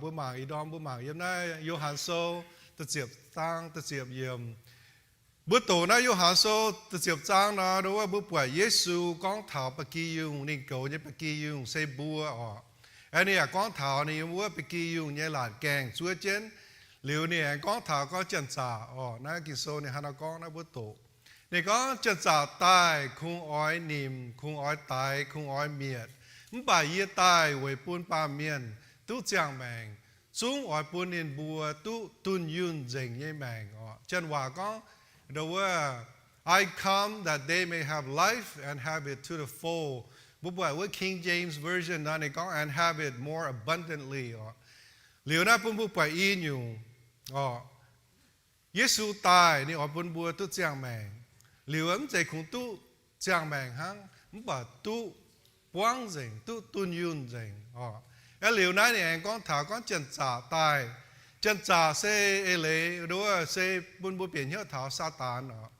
Mbuo mangc ih ndorm, mbuo mangc yiem naaiv Yo^han Sou da'ziepc zaang da'ziepc yiemc. Mbuo doqc naaiv Yo^han Sou da'ziepc zaang nor, ndo wuov mbuo buatc Yesu gorngv taux ba'gi yungh, ninh goux nyei ba'gi yungh se mbuo orqc. Aeqv, ninh yaac gorngv taux ninh yiem wuov ba'gi yungh nyei laatc gaengh zuov jienv. Liuz ninh aengx gorngv taux gorngv janx-zaqc orqc. Naaiv Ging-Sou ninh hnangv nor gorngv, naaiv mbuo doqc. Ninh gorngv, janx-zaqc daaih kungx oix nimc, kungx oix daix, kungx oix mietc. Mv baac yie daaih weic bun baamh mienh duqv ziangh maengc, zungv oix bun ninh mbuo duqv dunh yunh nzengc nyei maengc orqc. Janx waac gorngv, ndo wuov, I come that they may have life and have it to the full. Mbuo buatc wuov King James Version nor ninh gorngv, and have it more abundantly orqc. Liuz naaiv bun mbuo buatc i nyungc orqc. Yesu daaih ninh oix bun mbuo duqv ziangh maengc. Liuz mv zeiz kungx duqv ziangh maengc hnangv, mv baac duqv buangv nzengc, duqv dunh yunh nzengc orqc. Aeqv, liuz naaiv ninh aengx gorngv taux gorngv janx-zaqc daaih. Janx-zaqc se eix leiz ndo wuov se bun mbuo bieqc hnyouv taux Saadaan orqc.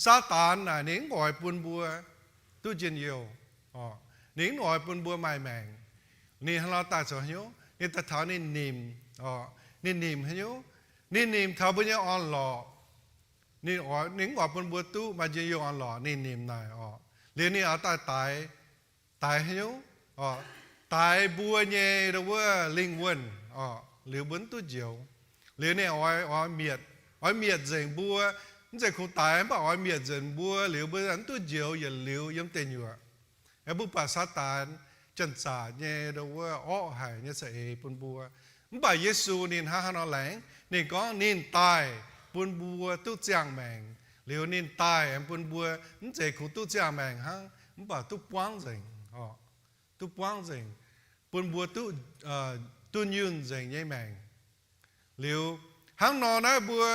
Saadaan naaic ninh mv oix bun mbuo duqv njien-youh orqc. Ninh mv oix bun mbuo maaih maengc. Ninh hnangv nor daaih zoux haaix nyungc? Ninh daaih taux ninh nimc orqc. Ninh nimc haaix nyungc? Ninh nimc taux mbuo nyei orn-lorqc. Ninh oix, ninh mv oix bun mbuo duqv maaih njien-youh orn-lorqc, ninh nimc naaic orqc. Liuz ninh oix daaih daix, daix haaix nyungc? Orqc, daix mbuo nyei ndo wuov lingh wuonh orqc, liuz mbuo mv duqv njoux. Liuz ninh oix, oix mietc, oix mietc nzengc mbuo. Mv zeiz kungx daix, mv baac oix mietc nzengc mbuo, liuz mbuo mv duqv njoux yietc liuz yiem deic-nyuoqc. Aeqv, mbuo buatc Saadaan janx-zaqc nyei ndo wuov orqv haic nyei za'eix bun mbuo. Mv baac Yesu ninh hnangv haaix nor laengz? Ninh gorngv ninh daaih bun mbuo duqv ziangh maengc. Liuz ninh daaih aengx bun mbuo mv zeiz kungx duqv ziangh maengc hnangv, mv baac duqv buangv nzengc, duqv buangv nzengc, bun mbuo duqv dunh yunh nzengc nyei maengc. Liuz hnangv nor naaiv mbuo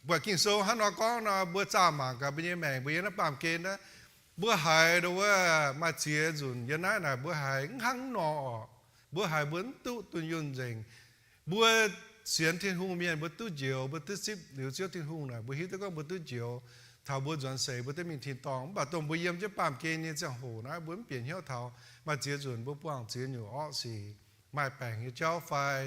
buatc Ging-Sou hnangv nor gorngv nor, mbuo zaah mangc gaax mbuo nyei maengc, mbuo yiem naaiv baamh gen naaiv, mbuo haiz ndo wuov maaih ziex nzunc yiem naaiv naaic, mbuo haiz mv hnangv nor orqc. Mbuo haiz mbuo mv duqv dunh yunh nzengc. Mbuo sienx Tin-Hungh mienh mbuo duqv njoux, mbuo duqv zipv liuz Ziouv Tin-Hungh naaic, mbuo hiuv duqv gorngv mbuo duqv njoux. Taux mbuo nzuonx seix mbuo duqv mingh tin-dorngh. Mv baac dongh mbuo yiem jienv baamh gen nyei ziangh hoc naaiv, mbuo mv bieqc hnyouv taux maaih ziex nzunc mbuo buangh ziex nyungc orqv sic, maaih baengc nyei jauv fai,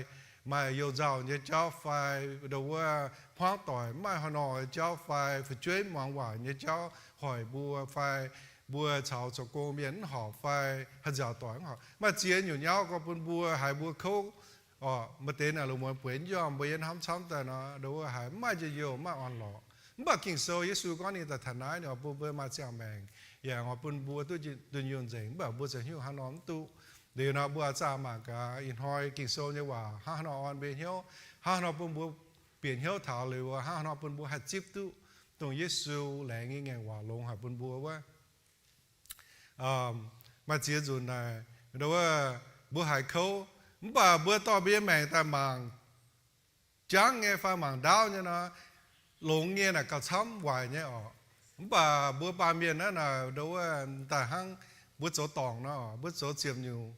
maaih youh nzauh nyei jauv fai, ndo wuov hmuangv doic mv maaih haaix nor nyei jauv fai, fu'jueiv muangx waac nyei jauv hoic mbuo fai, mbuo caux zoux gong mienh mv horpc fai, haih nziaauc doic mv horpc. Maaih ziex nyungc nyauv gorngv bun mbuo haiz mbuo kouv orqc. Maaih deix naaic lungh muonz bueix njormh mbuo yiem hnamv camv daaih nor, ndo wuov haiz mv maaih njien-youh, mv maaih orn-lorqc. Mv baac Ging-Sou Yesu gorngv ninh daaih taux naaiv, ninh oix bun mbuo maaih ziangh maengc, yaac oix bun mbuo duqv dunh yunh nzengc. Mv baac mbuo zoux haaix nyungc hnangv nor mv duqv. Liuz nor mbuo zaah mangc gaax ih hnoi Ging-Sou nyei waac hnangv haaix nor orn mbuo hnyouv, hnangv haaix nor bun mbuo bieqc hnyouv taux liuz, hnangv haaix nor bun mbuo haih zipv duqv dongh Yesu laengz nyei ngaengc waac longx haic bun mbuo wuov. Maaih ziex nzunc naaic, ndo wuov, mbuo haiz kouv, mv baac mbuo dorh mbuo nyei maengc daaih mangc jangv nyei fai mangc ndaauv nyei nor, longx nyei naaic gauh camv waaic nyei orqc. Mv baac mbuo baamh mienh naaiv naaic, ndo wuov, daaih hnangv mbuo zoux dorngc nor, mbuo zoux ziepc nyungc,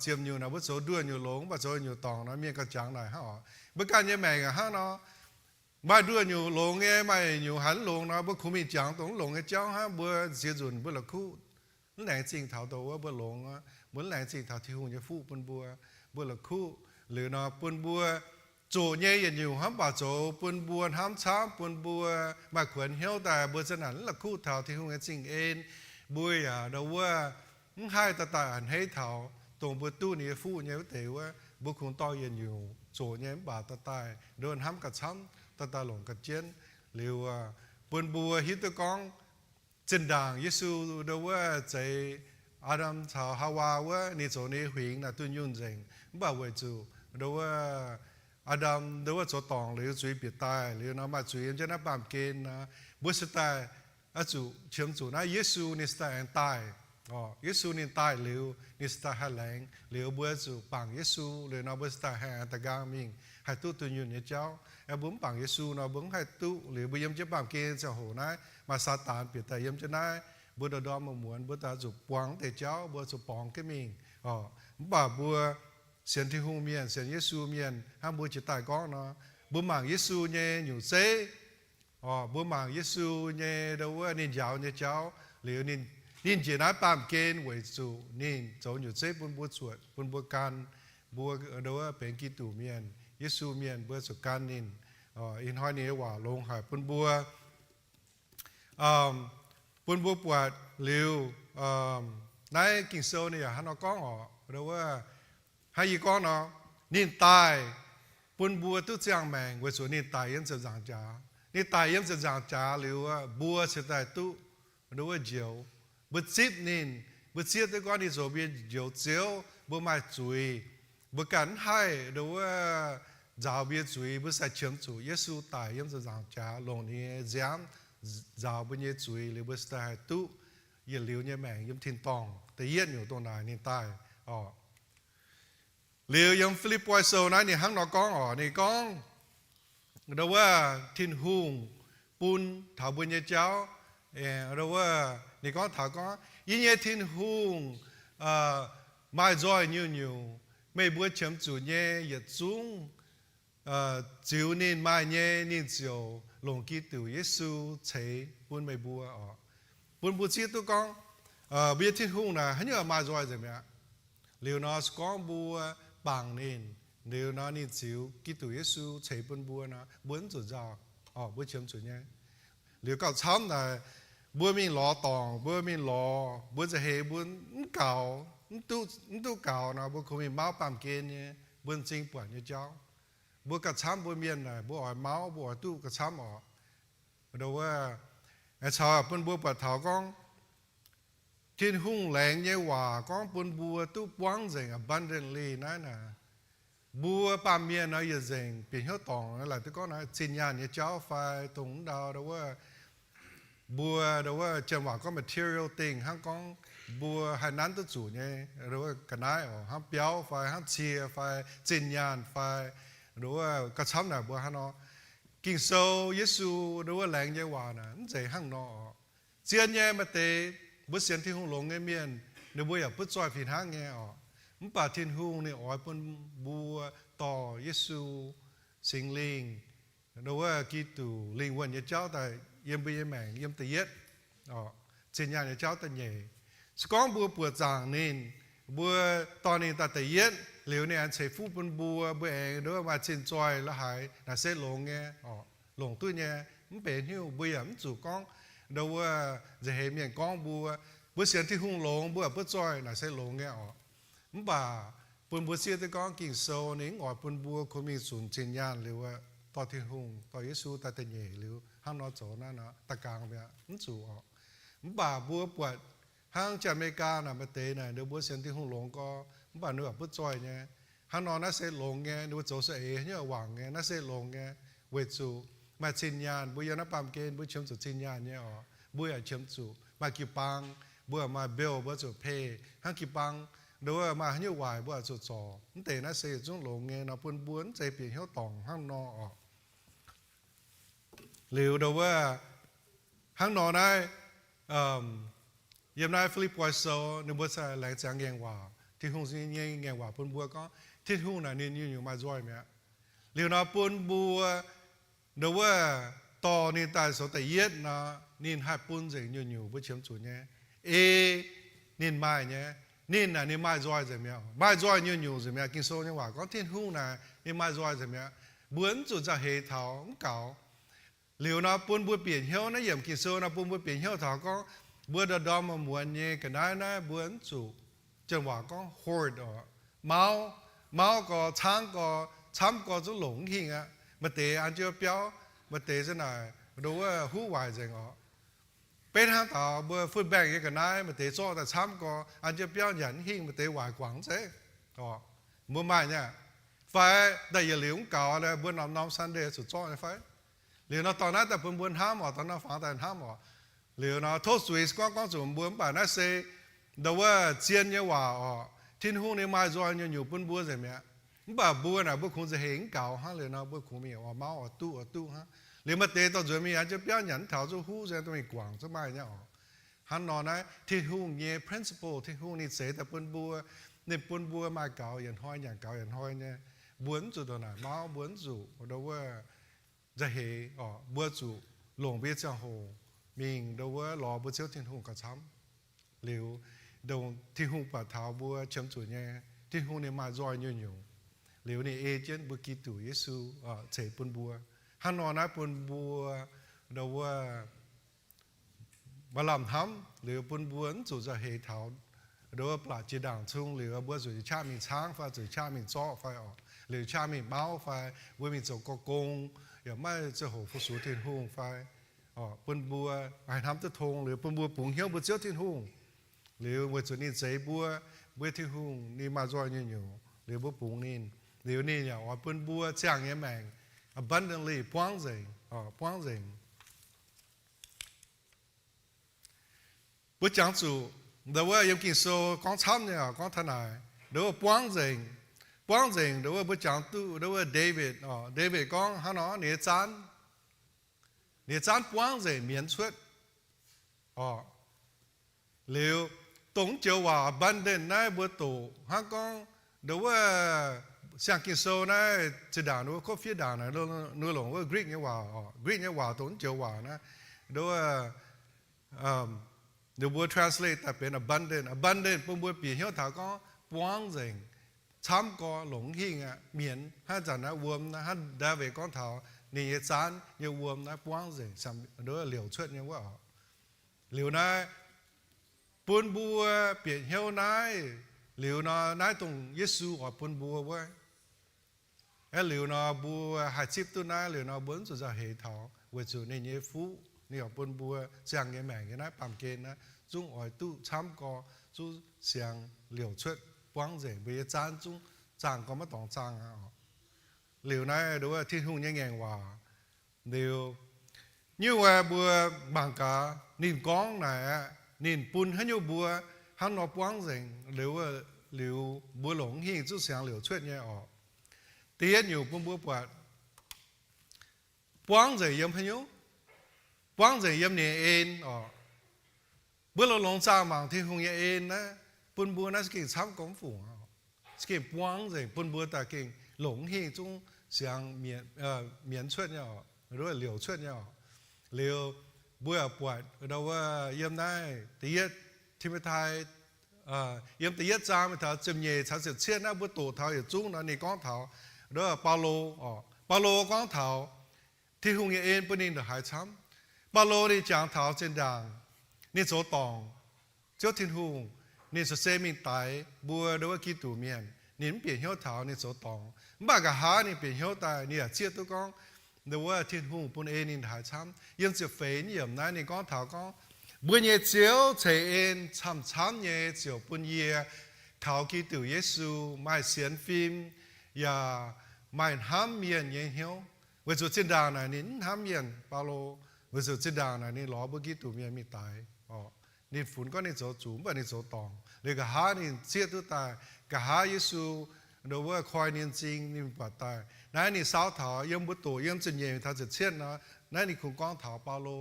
ziepc nyungc naaic mbuo zoux nduoh nyungc longx, mv baac zoux nyungc dorngc nor, mienh gauh jangx naaic hnangv orqc. Mbuo ganh nyei maengc hnangv nor, maaih nduoh nyungc longx nyei, maaih nyungc haiz mv longx nor, mbuo kungx mingh jangx dongh mv longx nyei jauv hnangv. Mbuo ziex nzunc mbuo la'kuqv mv laengz zingh taux dongh wuov mbuo longx aqv. Mbuo mv laengz zingh taux Tin-Hungh nyei fuqv bun mbuo. Mbuo la'kuqv liuz nor bun mbuo zoqc nyei yietc nyungc hnangv, mv baac zoux bun mbuo hnamv camv, bun mbuo maaih kuonx hnyouv daaih, mbuo za'naaic mv la'kuqv taux Tin-Hungh nyei zingh en. Mbuo yaac ndo wuov mv haih daaih daaih a'hneiv taux dongh mbuo duqv ninh nyei fuqv nyei wuov deix wuov, mbuo kungx dorh yietc nyungc zoqc nyei mv baac daaih daaih ndo hnamv gauh camv, daaih daaih longc ga'jienv. Liuz bun mbuo hiuv duqv gorngv zinh ndaangc Yesu ndo wuov zeix Aa^ndam caux Haawaa wuov, ninh zoux ninh nyei huingx naaic dunh yunh nzengc. Mv baac weic zuqc ndo wuov Aa^ndam ndo wuov zoux dorngc liuz zuiz bieqc daaih liuz nor maaih zuiz yiem jienv naaiv baamh gen nor, mbuo se daaih oix zuqc qiemx zuqc naaiv Yesu ninh se daaih aengx daaih. Yesu ninh daaih liuz, ninh se daaih haih laengz. Liuz mbuo zuqc bangc Yesu liuz nor, mbuo se daaih haih aengx da'nqaang mingh, haih duqv dunh yunh nyei jauv. Aeqv, mbuo mv bangc Yesu nor, mbuo mv haih duqv. Liuz mbuo yiem jienv baamh gen ziangh hoc naaiv, maaih Saadaan bieqc daaih yiem jienv naaiv, mbuo ndorm-ndorm muonz-muonz mbuo daaih zuqc buangh deix jauv, mbuo zuqc borngz jienv mingh. Mv baac mbuo sienx Tin-Hungh mienh, sienx Yesu mienh, hnangv mbuo jiex daaih gorngv nor, mbuo mangc Yesu nyei nyungc zeiv, mbuo mangc Yesu nyei ndo wuov ninh njaaux nyei jauv liuz, ninh njiec naaiv baamh gen weic zuqc ninh zoux nyungc zeiv bun mbuo zuotc, bun mbuo gan. mbuo, ndo wuov, benx Giduc mienh, Yesu mienh, mbuo zuqc gan ninh. Ih hnoi ninh nyei waac longx haic bun mbuo, bun mbuo buatc liuz, naaiv Ging-Sou ninh yaac hnangv nor gorngv oc, ndo wuov, hnangv yie gorngv nor, ninh daaih bun mbuo duqv ziangh maengc weic zuqc ninh daic yiem ziepc nzaangc jaax. Ninh daic yiem ziepc nzaangc jaax liuz, mbuo cingx daaih duqv, ndo wuov, njoux. Mbuo zipv ninh, mbuo zieqv duqv gorngv ninh zoux mbuo nyei Njoux Ziouv, mbuo maaih zuiz, mbuo ganh mv haih, ndo wuov, nzaaux mbuo nyei zuiz, mbuo sai qiemx zuqc Yesu daic yiem ziepc nzaangc jaax longc ninh nyei nziaamv nzaaux mbuo nyei zuiz liuz mbuo cingx daaih haih duqv yietc liuz nyei maengc yiem tin-dorngh. Da'yietv nyungc dongh naaic ninh daaih oc. Liuz yiem Fi^lipv^poi Sou naaiv ninh hnangv nor gorngv oc, ninh gorngv, ndo wuov, Tin-Hungh bun taux mbuo nyei jauv, ndo wuov, ninh gorngv taux gorngv, Yie nyei Tin-Hungh maaih nzoih nyungc-nyungc. Meih mbuo qiemx zuqc nyei yietc zungv ziux ninh maaih nyei, ninh ziouc longc Giduc Yesu ceix bun meih mbuo oc. Bun mbuo zieqv duqv gorngv mbuo nyei Tin-Hungh naaic haaix nyungc maaih nzoih nzengc mi'aqv. Liuz nor se gorngv mbuo bangc ninh, liuz nor ninh ziux Giduc Yesu ceix bun mbuo nor, mbuo mv zuqc nzauh oc, mbuo qiemx zuqc nyei. Liuz gauh camv naaic, mbuo mingh lorz dorngc, mbuo mingh lorz, mbuo nza'heix mbuo mv gaux, mv duqv gaux nor, mbuo kungx mingh mauv baamh gen nyei, mbuo m'zing buatc nyei jauv. Mbuo gauh camv, mbuo mienh naaic mbuo oix mauv, mbuo oix duqv gauh camv oc. Ndo wuov, aengx caux bun mbuo buatc taux gorngv Tin-Hungh laengz nyei waac gorngv bun mbuo duqv buangv nzengc abundantly naaiv naaic, mbuo baamh mienh nor yietc nzengc bieqc hnyouv dorngc, laaic duqv gorngv naaiv zinh nyaanh nyei jauv fai dongh mv ndau, ndo wuov, mbuo, ndo wuov, janx waac gorngv material thing, hnangv gorngv mbuo haih nanv duqv zuqc nyei, ndo wuov, ga'naaiv oc, hnangv biauv fai hnangv cie fai zinh nyaanh fai, ndo wuov, gauh camv naaic mbuo hnangv nor. Ging-Sou, Yesu, ndo wuov, laengz nyei waac naaic mv zeiz hnangv nor oc. Zien nyei, maaih deix mbuo sienx Tin-Hungh longx nyei mienh, ninh mbuo yaac butv zoih fih hnangv nyei oc. Mv baac Tin-Hungh ninh oix bun mbuo dorh Yesu, Singx Lingh, ndo wuov, Giduc lingh wuonh nyei jauv daaih yiem mbuo nyei maengc yiem da'yietv, zinh nyaanh nyei jauv da'nyeic. Se gorngv mbuo buoqc zaangc ninh, mbuo dorh ninh daaih da'yietv liuz, ninh aengx ceix fuqv bun mbuo, mbuo aengx, ndo wuov, maaih zinh zoih la'haaix naaic se longx nyei oc, longc duqv nyei. Mv benx haaix nyungc mbuo yaac mv zuqc gorngv, ndo wuov, nza'heix mienh gorngv mbuo, mbuo sienx Tin-Hungh longx, mbuo yaac butv zoih naaic se longx nyei oc. Mv baac bun mbuo zieqv duqv gorngv Ging-Sou ninh mv oix bun mbuo kungx mingh zunc zinh nyaanh liuz, dorh Tin-Hungh, dorh Yesu daaih da'nyeic liuz hnangv nor zoux naaiv nor da'gaangx mi'aqv, mv zuqc oc. Mv baac mbuo buatc hnangv Janx-America naaic maaih deix naaic, ninh mbuo sienx Tin-Hungh longx gorx, mv baac ninh yaac butv zoih nyei. Hnangv nor naaiv se longx nyei, ninh mbuo zoux saeng-eix haaix nyungc wangc nyei, naaiv se longx nyei. Weic zuqc maaih zinh nyaanh, mbuo yiem naaiv baamh gen mbuo qiemx zuqc zinh nyaanh nyei oc. Mbuo yaac qiemx zuqc maaih jiu-baang, mbuo maaih bill mbuo zuqc pay hnangv jiu-baang, ndo wuov, maaih haaix nyungc waaic mbuo zuqc zorc. Mv deix naaiv se yietc zungv longx nyei nor, bun mbuo mv zeiz bieqc hnyouv dorngc hnangv nor oc. Liuz ndo wuov, hnangv nor naaiv, yiem naaiv Fi^lipv^poi Sou ninh mbuo laengz ziangx ngaengc waac, Tin-Hungh nyei ngaengc waac bun mbuo gorngv Tin-Hungh naaic ninh nyungc-nyungc maaih nzoih mi'aqv. Liuz nor bun mbuo, ndo wuov, dorh ninh daaih zoux da'yietv nor, ninh haih bun nzengc nyungc-nyungc mbuo qiemx zuqc nyei. Ei ninh maaih nyei. Ninh naaic ninh maaih nzoih nzengc mi'aqv, maaih nzoih nyungc-nyungc nzengc mi'aqv. Ging-Sou nyei waac gorngv Tin-Hungh naaic ninh maaih nzoih nzengc mi'aqv. Mbuo mv zuqc nzauh heix taux, mv gaux. Liuz nor bun mbuo bieqc hnyouv, naaiv yiemc Ging-Sou nor bun mbuo bieqc hnyouv taux gorngv mbuo ndorm-ndorm muonz-muonz nyei ga'naaiv naaiv mbuo mv zuqc, janx waac gorngv hoard oc, mauv, mauv gorx, caangv gorx, camv gorx zungv longc mv hingh aqv. Maaih deix an jienv biauv, maaih deix za'naaic ndo wuov huv waaic nzengc oc. Beiv hnangv taux mbuo food bank nyei ga'naaiv, maaih deix zorqv daaih camv gorx an jienv biauv nyanc mv hingh, maaih deix waaic guangc mv zeiz oc. Mbuo maaih nyei aqv. Fai daaih yietc liuz mv gaux, mbuo norm-norm Sunday zuqc zorqv nyei fai? Liuz nor dorh naaiv daaih bun mbuo hnamv oc, dorh norm fangx daaih hnamv oc. Liuz nor tov zuiz gorngv, gorngv zuqc mbuo, mv baac naaiv se ndo wuov zien nyei waac oc. Tin-Hungh ninh maaih nzoih nyungc-nyungc bun mbuo nzengc mi'aqv. Mv baac mbuo naaic mbuo kungx nzauh heix mv gaux hnangv. Liuz nor mbuo kungx mingh oix mauv oix duqv oix duqv hnangv. Liuz maaih deix dorh nzuonx mingh an jienv biauv nyanc mv taux, zuqc huv nzengc, dorh mingh guangc zungv maaih nyei oc. Hnangv nor naaiv Tin-Hungh nyei principle, Tin-Hungh ninh zeix daaih bun mbuo, ninh bun mbuo maaih gaux yietc hnoi nyanc gaux yietc hnoi nyei. Mbuo mv zuqc ndongc naaic mauv, mbuo mv zuqc ndo wuov nzauh heix oc. Mbuo zuqc longc mbuo nyei ziangh hoc mingh ndo wuov lorz mbuo Ziouv Tin-Hungh gauh camv. Liuz, dongh Tin-Hungh buatc taux mbuo qiemx zuqc nyei, Tin-Hungh ninh maaih nzoih nyungc-nyungc. Liuz ninh ei jienv mbuo Giduc Yesu ceix bun mbuo. Hnangv nor naaiv bun mbuo ndo wuov maaih lamh hnamv, liuz bun mbuo mv zuqc nzauh heix taux ndo wuov blatc jiex ndaangc cung liuz mbuo zuqc qaqv mingh caangv fai zuqc qaqv mingh zorqv fai oc, liuz qaqv mingh mauv fai mbuo mingh zoux gong, yaac maiv ziangh hoc fu-sux Tin-Hungh fai bun mbuo haih hnamv duqv tong, liuz bun mbuo bungx hnyouv mbuo Ziouv Tin-Hungh. Liuz weic zuqc ninh zeix mbuo, mbuo Tin-Hungh ninh maaih nzoih nyei nyungc, liuz mbuo bungx ninh, liuz ninh yaac oix bun mbuo ziangh nyei maengc abundantly, buangv nzengc, buangv nzengc. Mbuo jangx zuqc ndo wuov yiem Ging-Sou gorngv camv nyei oc, gorngv taux naaic ndo wuov buangv nzengc. Buangv nzengc ndo wuov mbuo jangx duqv ndo wuov David oc, David gorngv hnangv nor ninh nyei zaanv, ninh nyei zaanv buangv nzengc mienz cuotv oc. Liuz dongh joux waac abundant naaiv mbuo doqc hnangv gorngv ndo wuov siang Ging-Sou naaiv zinh ndaangc ndo wuov kov fiev ndaangc naaic, ninh longc wuov Greek nyei waac oc, Greek nyei waac dongh joux waac naaiv ndo wuov ninh mbuo translate daaih benx abundant. Abundant bun mbuo bieqc hnyouv taux gorngv buangv nzengc, camv gorx, longc hingh aqv, mienz. Hnangv zanc naaiv wuom naaiv, hnangv Ndaawitv gorngv taux ninh nyei zaanv nyei wuom naaiv buangv nzengc, ndo wuov liouc cuotv nyei wuov oc. Liuz naaiv bun mbuo bieqc hnyouv naaiv, liuz nor naaiv dongh Yesu oix bun mbuo wuov. Aeqv, liuz nor mbuo haih zipv duqv naaiv liuz nor mbuo mv zuqc nzauh heix taux, weic zuqc ninh nyei fuqv ninh oix bun mbuo ziangh nyei maengc nyei naaiv baamh gen naaiv zungv oix duqv camv gorx, zungv siangx liouc cuotv buangv nzengc, mbuo nyei zaanv zungv zaangh gorx maiv dorngx zaangh aqv oc. Liuz naaiv ndo wuov Tin-Hungh nyei ngaengc waac. Liuz nyungc wuov mbuo mangc gaax ninh gorngv naaic aqv, ninh bun haaix nyungc mbuo hnangv nor buangv nzengc, liuz, liuz mbuo longc hingh zungv siangx liouc cuotv nyei oc. Da'yietv nyungc bun mbuo buatc buangv nzengc yiem haaix nyungc? Buangv nzengc yiem ninh nyei en oc. Mbuo longx-longx zaangh mangc Tin-Hungh nyei en naaiv, bun mbuo naaiv za'gengh camv gorngv fungc, za'gengh buangv nzengc, bun mbuo daaih gengh longc hingh zungv siangx mienz cuotv nyei oc, liouc cuotv nyei oc. Liuz mbuo yaac buatc ndo wuov yiem naaiv da'yietv Ti^mo^tai, yiem da'yietv zaang mingh taux ziepc nyeic caux ziepc cietv naaiv mbuo doqc taux yietc zungv nor ninh gorngv taux ndo wuov Baulo oc. Baulo gorngv taux Tin-Hungh nyei en bun ninh ndongc haaix camv. Baulo ninh jangx taux zinh ndaangc ninh zoux dorngc, Ziouv Tin-Hungh, ninh se se mingh daix mbuo ndo wuov Giduc mienh, ninh mv bieqc hnyouv taux ninh zoux dorngc. Mv baac nqa'haav ninh bieqc hnyouv daaih ninh yaac zieqv duqv gorngv ndo wuov Tin-Hungh bun en ninh ndongc haaix camv. Yiem ziepc feix nyei yiemc naaiv ninh gorngv taux gorngv, mbuo nyei Ziouv ceix en camv-camv nyei ziouc bun yie taux Giduc Yesu maaih sienx fim yaac maaih hnamv mienh nyei hnyouv. Weic zuqc zinh ndaangc naaic ninh mv hnamv mienh, Baulo, weic zuqc zinh ndaangc naaic ninh lorz mbuo Giduc mienh mingh daix oc. Ninh funx gorngv ninh zoux zuqc, mv baac ninh zoux dorngc. Liuz nqa'haav ninh zieqv duqv daaih, nqa'haav Yesu ndo wuov koi ninh nyei m'zing, ninh buatc daaih. Naaiv ninh sau taux yiem mbuo doqc yiem ziepc nyeic taux ziepc cietv nor, naaiv ninh kungx gorngv taux Baulo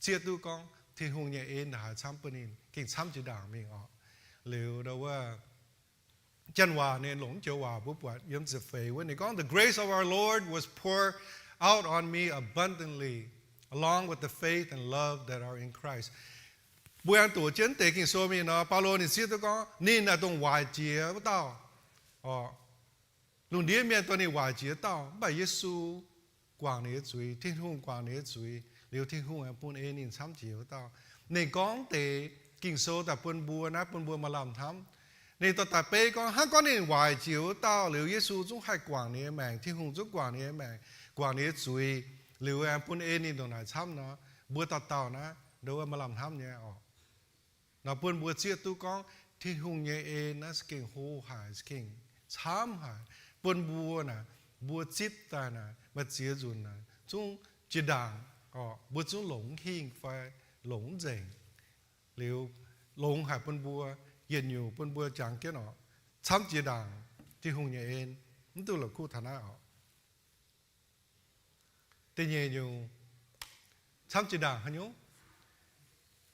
zieqv duqv gorngv Tin-Hungh nyei en ndongc haaix camv bun ninh, gengh camv jiex ndaangc mingh oc. Liuz ndo wuov janx waac ninh longc joux waac mbuo buatc yiem ziepc feix wuov ninh gorngv, the grace of our Lord was poured out on me abundantly, along with the faith and love that are in Christ. Mbuo aengx doqc jienv deix Ging-Sou mingh nor, Baulo ninh zieqv duqv gorngv ninh naaic dongh waaic jiex wuov dauh oc. Lungh ndiev mienh dongh ninh waaic jiex dauh, mv baac Yesu guangc ninh nyei zuiz, Tin-Hungh guangc ninh nyei zuiz, liuz Tin-Hungh aengx bun en ninh camv jiex wuov dauh. Ninh gorngv deix Ging-Sou daaih bun mbuo naaiv, bun mbuo maaih lamh hnamv. Ninh dorh daaih beiv gorngv hnangv gorngv ninh waaic jiex wuov dauh liuz, Yesu zungv haih guangc ninh nyei maengc, Tin-Hungh zungv guangc ninh nyei maengc, guangc ninh nyei zuiz, liuz aengx bun en ninh ndongc naaic camv nor, mbuo dauh dauh naaiv ndo wuov maaih lamh hnamv nyei oc. Nor bun mbuo zieqv duqv gorngv Tin-Hungh nyei en naaiv za'gengh hlo haic, za'gengh camv haic, bun mbuo naaic, mbuo zipv daaih naaic, maaih ziex nzunc naaic zungv jiex ndaangc oc, mbuo zungv longc hingh fai longc nzengc. Liuz longx haic bun mbuo, yietc nyungc bun mbuo jangx jienv oc, camv jiex ndaangc Tin-Hungh nyei en, mv duqv la'kuqv taux naaiv oc. Da'nyeic nyungc, camv jiex ndaangc haaix nyungc?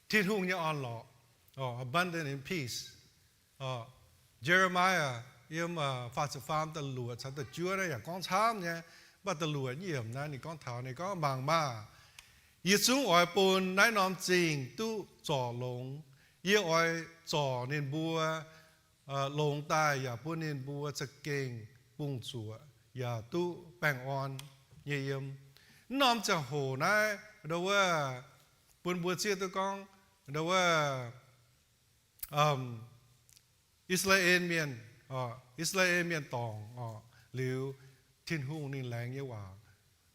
Tin-Hungh nyei orn-lorqc, abundant in peace. Jeremiah yiem faah ziepc faam da'luoqc caux da'juov naaiv yaac gorngv camv nyei. Mv baac da'luoqc nyei yiemc naaiv ninh gorngv taux, ninh gorngv, mangc maah! Yie zungv oix bun naaiv norm zingh duqv zorc longx. Yie oix zorc ninh mbuo longx daaih yaac bun ninh mbuo za'gengh bungx zuoqc yaac duqv baengh orn nyei yiem. Mv norm ziangh hoc naaiv, ndo wuov, bun mbuo zieqv duqv gorngv, ndo wuov, I^saa^laa^en Mienh, I^saa^laa^en Mienh dorngc oc, liuz Tin-Hungh ninh laengz nyei waac,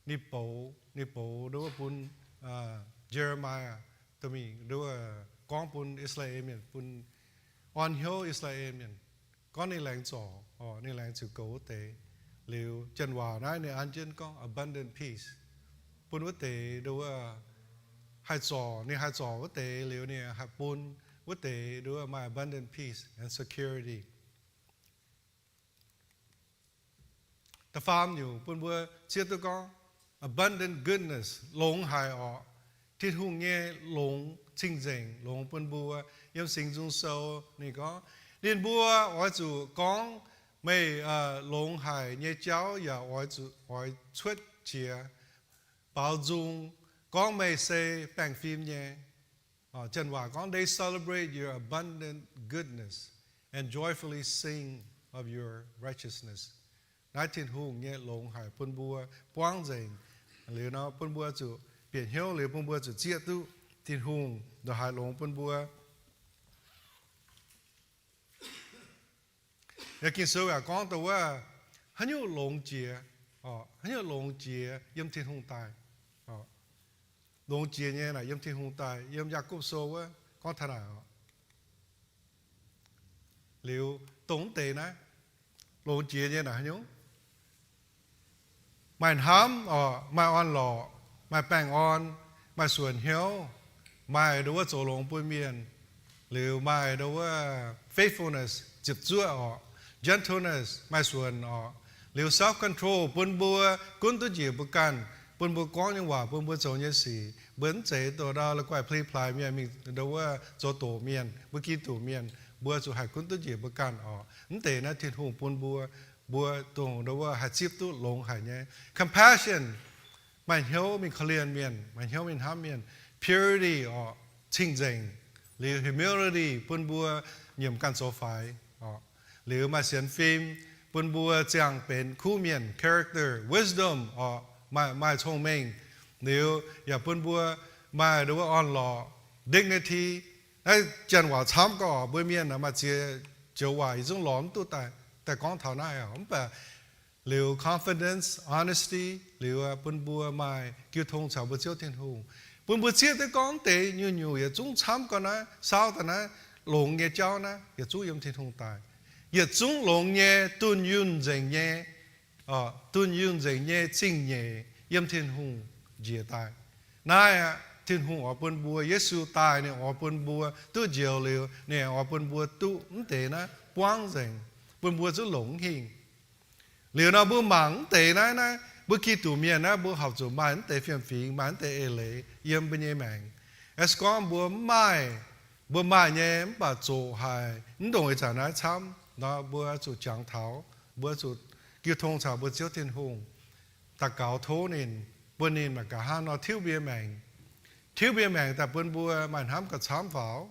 ninh boux, ninh boux ndo wuov bun Ye^le^mi^yaa, ndo wuov gorngv bun I^saa^laa^en Mienh, bun orn hnyouv I^saa^laa^en Mienh, gorngv ninh laengz zorc oc, ninh laengz ziux goux wuov deix. Liuz janx waac naaiv ninh an jienv gorngv abundant peace, bun wuov deix ndo wuov haih zorc, ninh haih zorc wuov deix liuz ninh haih bun wuov deix ndo wuov maaih abundant peace and security. Da'faam nyungc bun mbuo zieqv duqv gorngv abundant goodness, longx haic oc. Tin-Hungh nyei longx cing-nzengc longx bun mbuo. Yiem Singx Nzung Sou ninh gorngv, ninh mbuo oix zuqc gorngv meih longx haic nyei jauv yaac oix cuotv jiex baaux nzung, gorngv meih se baengh fim nyei. Janx waac gorngv, they celebrate your abundant goodness and joyfully sing of your righteousness. Naaiv Tin-Hungh nyei longx haic bun mbuo buangv nzengc. Liuz nor bun mbuo zuqc bieqc hnyouv, liuz bun mbuo zuqc zieqv duqv Tin-Hungh ndongc haaix longx bun mbuo. Yaac Ging-Sou yaac gorngv dongh wuov, haaix nyungc longx jiex, haaix nyungc longx jiex yiem Tin-Hungh daaih. Longx jiex nyei naaic yiem Tin-Hungh daaih. Yiem Yaagorpc Sou wuov gorngv taux naaic oc. Liuz dongh mv deix naaiv longx jiex nyei naaic haaix nyungc? Maaih hnamv oc, maaih orn-lorqc, maaih baengh orn, maaih suonc hnyouv, maaih ndo wuov zoux longx bun mienh, liuz maaih ndo wuov faithfulness, ziepc zuoqv oc, gentleness, maaih suonc oc, liuz self-control, bun mbuo gunv duqv njiec mbuo ganh, bun mbuo gorngv nyei waac, bun mbuo zoux nyei sic, mbuo mv zeiz dongh ndau la'guaih pli-plaaix mienh mingh ndo wuov zoux doqc mienh, mbuo Giduc mienh, mbuo zuqc haih gunv duqv njiec mbuo ganh oc. Mv deix naaiv Tin-Hungh bun mbuo, mbuo dongh ndo wuov haih zipv duqv longx haic nyei. Compassion, maaih hnyouv mingh korv-lienh mienh, maaih hnyouv mingh hnamv mienh. Purity oc, cing-nzengc. Liuz humility, bun mbuo nyiemc ganh zoux faix oc. Liuz maaih sienx fim, bun mbuo ziangh benx kuv mienh, character. Wisdom oc, maaih, maaih cong-mengh. Liuz yaac bun mbuo maaih ndo wuov orn-lorqc, dignity. Naaiv janx waac camv gorqv, mbuo mienh maaih ziex joux waac yie zungv lorz mv duqv daaih, daaih gorngv taux naaiv oc. Mv baac liuz confidence, honesty, liuz bun mbuo maaih jiu tong caux mbuo Ziouv Tin-Hungh. Bun mbuo zieqv duqv gorngv deix nyungc-nyungc yietc zungv camv gau naaiv, saau daaih naaiv longx nyei jauv naaiv yietc zungv yiem Tin-Hungh daaih. Yietc zungv longx nyei, dunh yunh nzengc nyei, dunh yunh nzengc nyei zingh nyeic yiem Tin-Hungh njiec daaih. Naaiv aqv, Tin-Hungh oix bun mbuo, Yesu daaih ninh oix bun mbuo duqv njoux liuz, ninh oix bun mbuo duqv mv deix naaiv buangv nzengc, bun mbuo zungv longx hingh. Liuz nor mbuo mangc mv deix naaiv, naaiv mbuo Giduc mienh naaiv mbuo horpc zuqc maaih mv deix fiem-fingx, maaih mv deix eix leiz yiem mbuo nyei maengc. Se gorngv mbuo mv maaih, mbuo maaih nyei mv baac zoqc haic, mv ndongc ih zanc naaiv camv nor, mbuo zuqc jangx taux, mbuo zuqc jiu tong caux mbuo Ziouv Tin-Hungh, daux gaux tov ninh, bun ninh mangc gaax hnangv nor tiuv mbuo nyei maengc. Tiuv mbuo nyei maengc daaih bun mbuo maaih hnamv gauh camv faaux.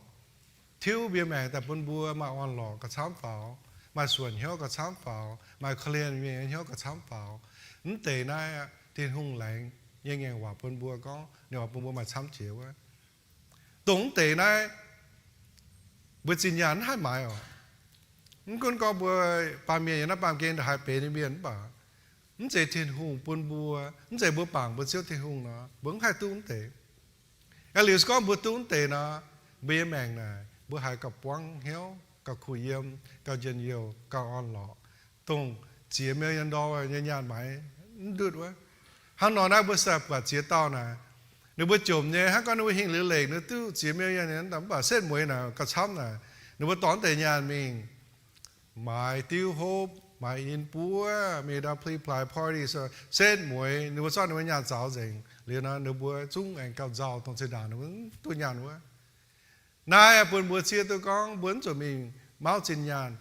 Tiuv mbuo nyei maengc daaih bun mbuo maaih orn-lorqc gauh camv faaux, maaih suonc hnyouv gauh camv faaux, maaih korv-lienh mienh nyei hnyouv gauh camv faaux. Mv deix naaiv Tin-Hungh laengz nyei ngaengc waac bun mbuo gorngv ninh oix bun mbuo maaih camv jiex wuov. Dongh mv deix naaiv mbuo zinh nyaanh mv haih maaiz oc. Mv gunv gorngv mbuo baamh mienh yiem naaiv baamh gen haiz benx nyei mienh mv baac mv zeiz Tin-Hungh bun mbuo, mv zeiz mbuo bangc mbuo Ziouv Tin-Hungh nor, mbuo mv haih duqv mv deix. Aeqv, liuz se gorngv mbuo duqv mv deix nor, mbuo nyei maengc naaic mbuo haiz gauh buangv hnyouv, gauh kuh yiem, gauh njien-youh, gauh orn-lorqc, dongh ziex million dollar nyei nyaanh maaiz mv ndutv wuov. Hnangv nor naaiv mbuo se buatc ziex dauh naaic, ninh mbuo jomc nyei, hnangv gorngv ninh mbuo hingh liuz lengc ninh duqv ziex million nyei, mv baac setv mueiz naaic gauh camv naaic, ninh mbuo dorh deix nyaanh mingh maaiz diuv hopv, maaiz in buov, mingh ndau pli-plaaix party, setv mueiz, ninh mbuo zorqv ninh mbuo nyaanh zaux nzengc. Liuz nor ninh mbuo zungv aengx gauh nzauh, dongh zinh ndaangc ninh mbuo duqv nyaanh wuov. Naaiv bun mbuo zieqv duqv gorngv mbuo mv zuqc mingh mauv zinh nyaanh.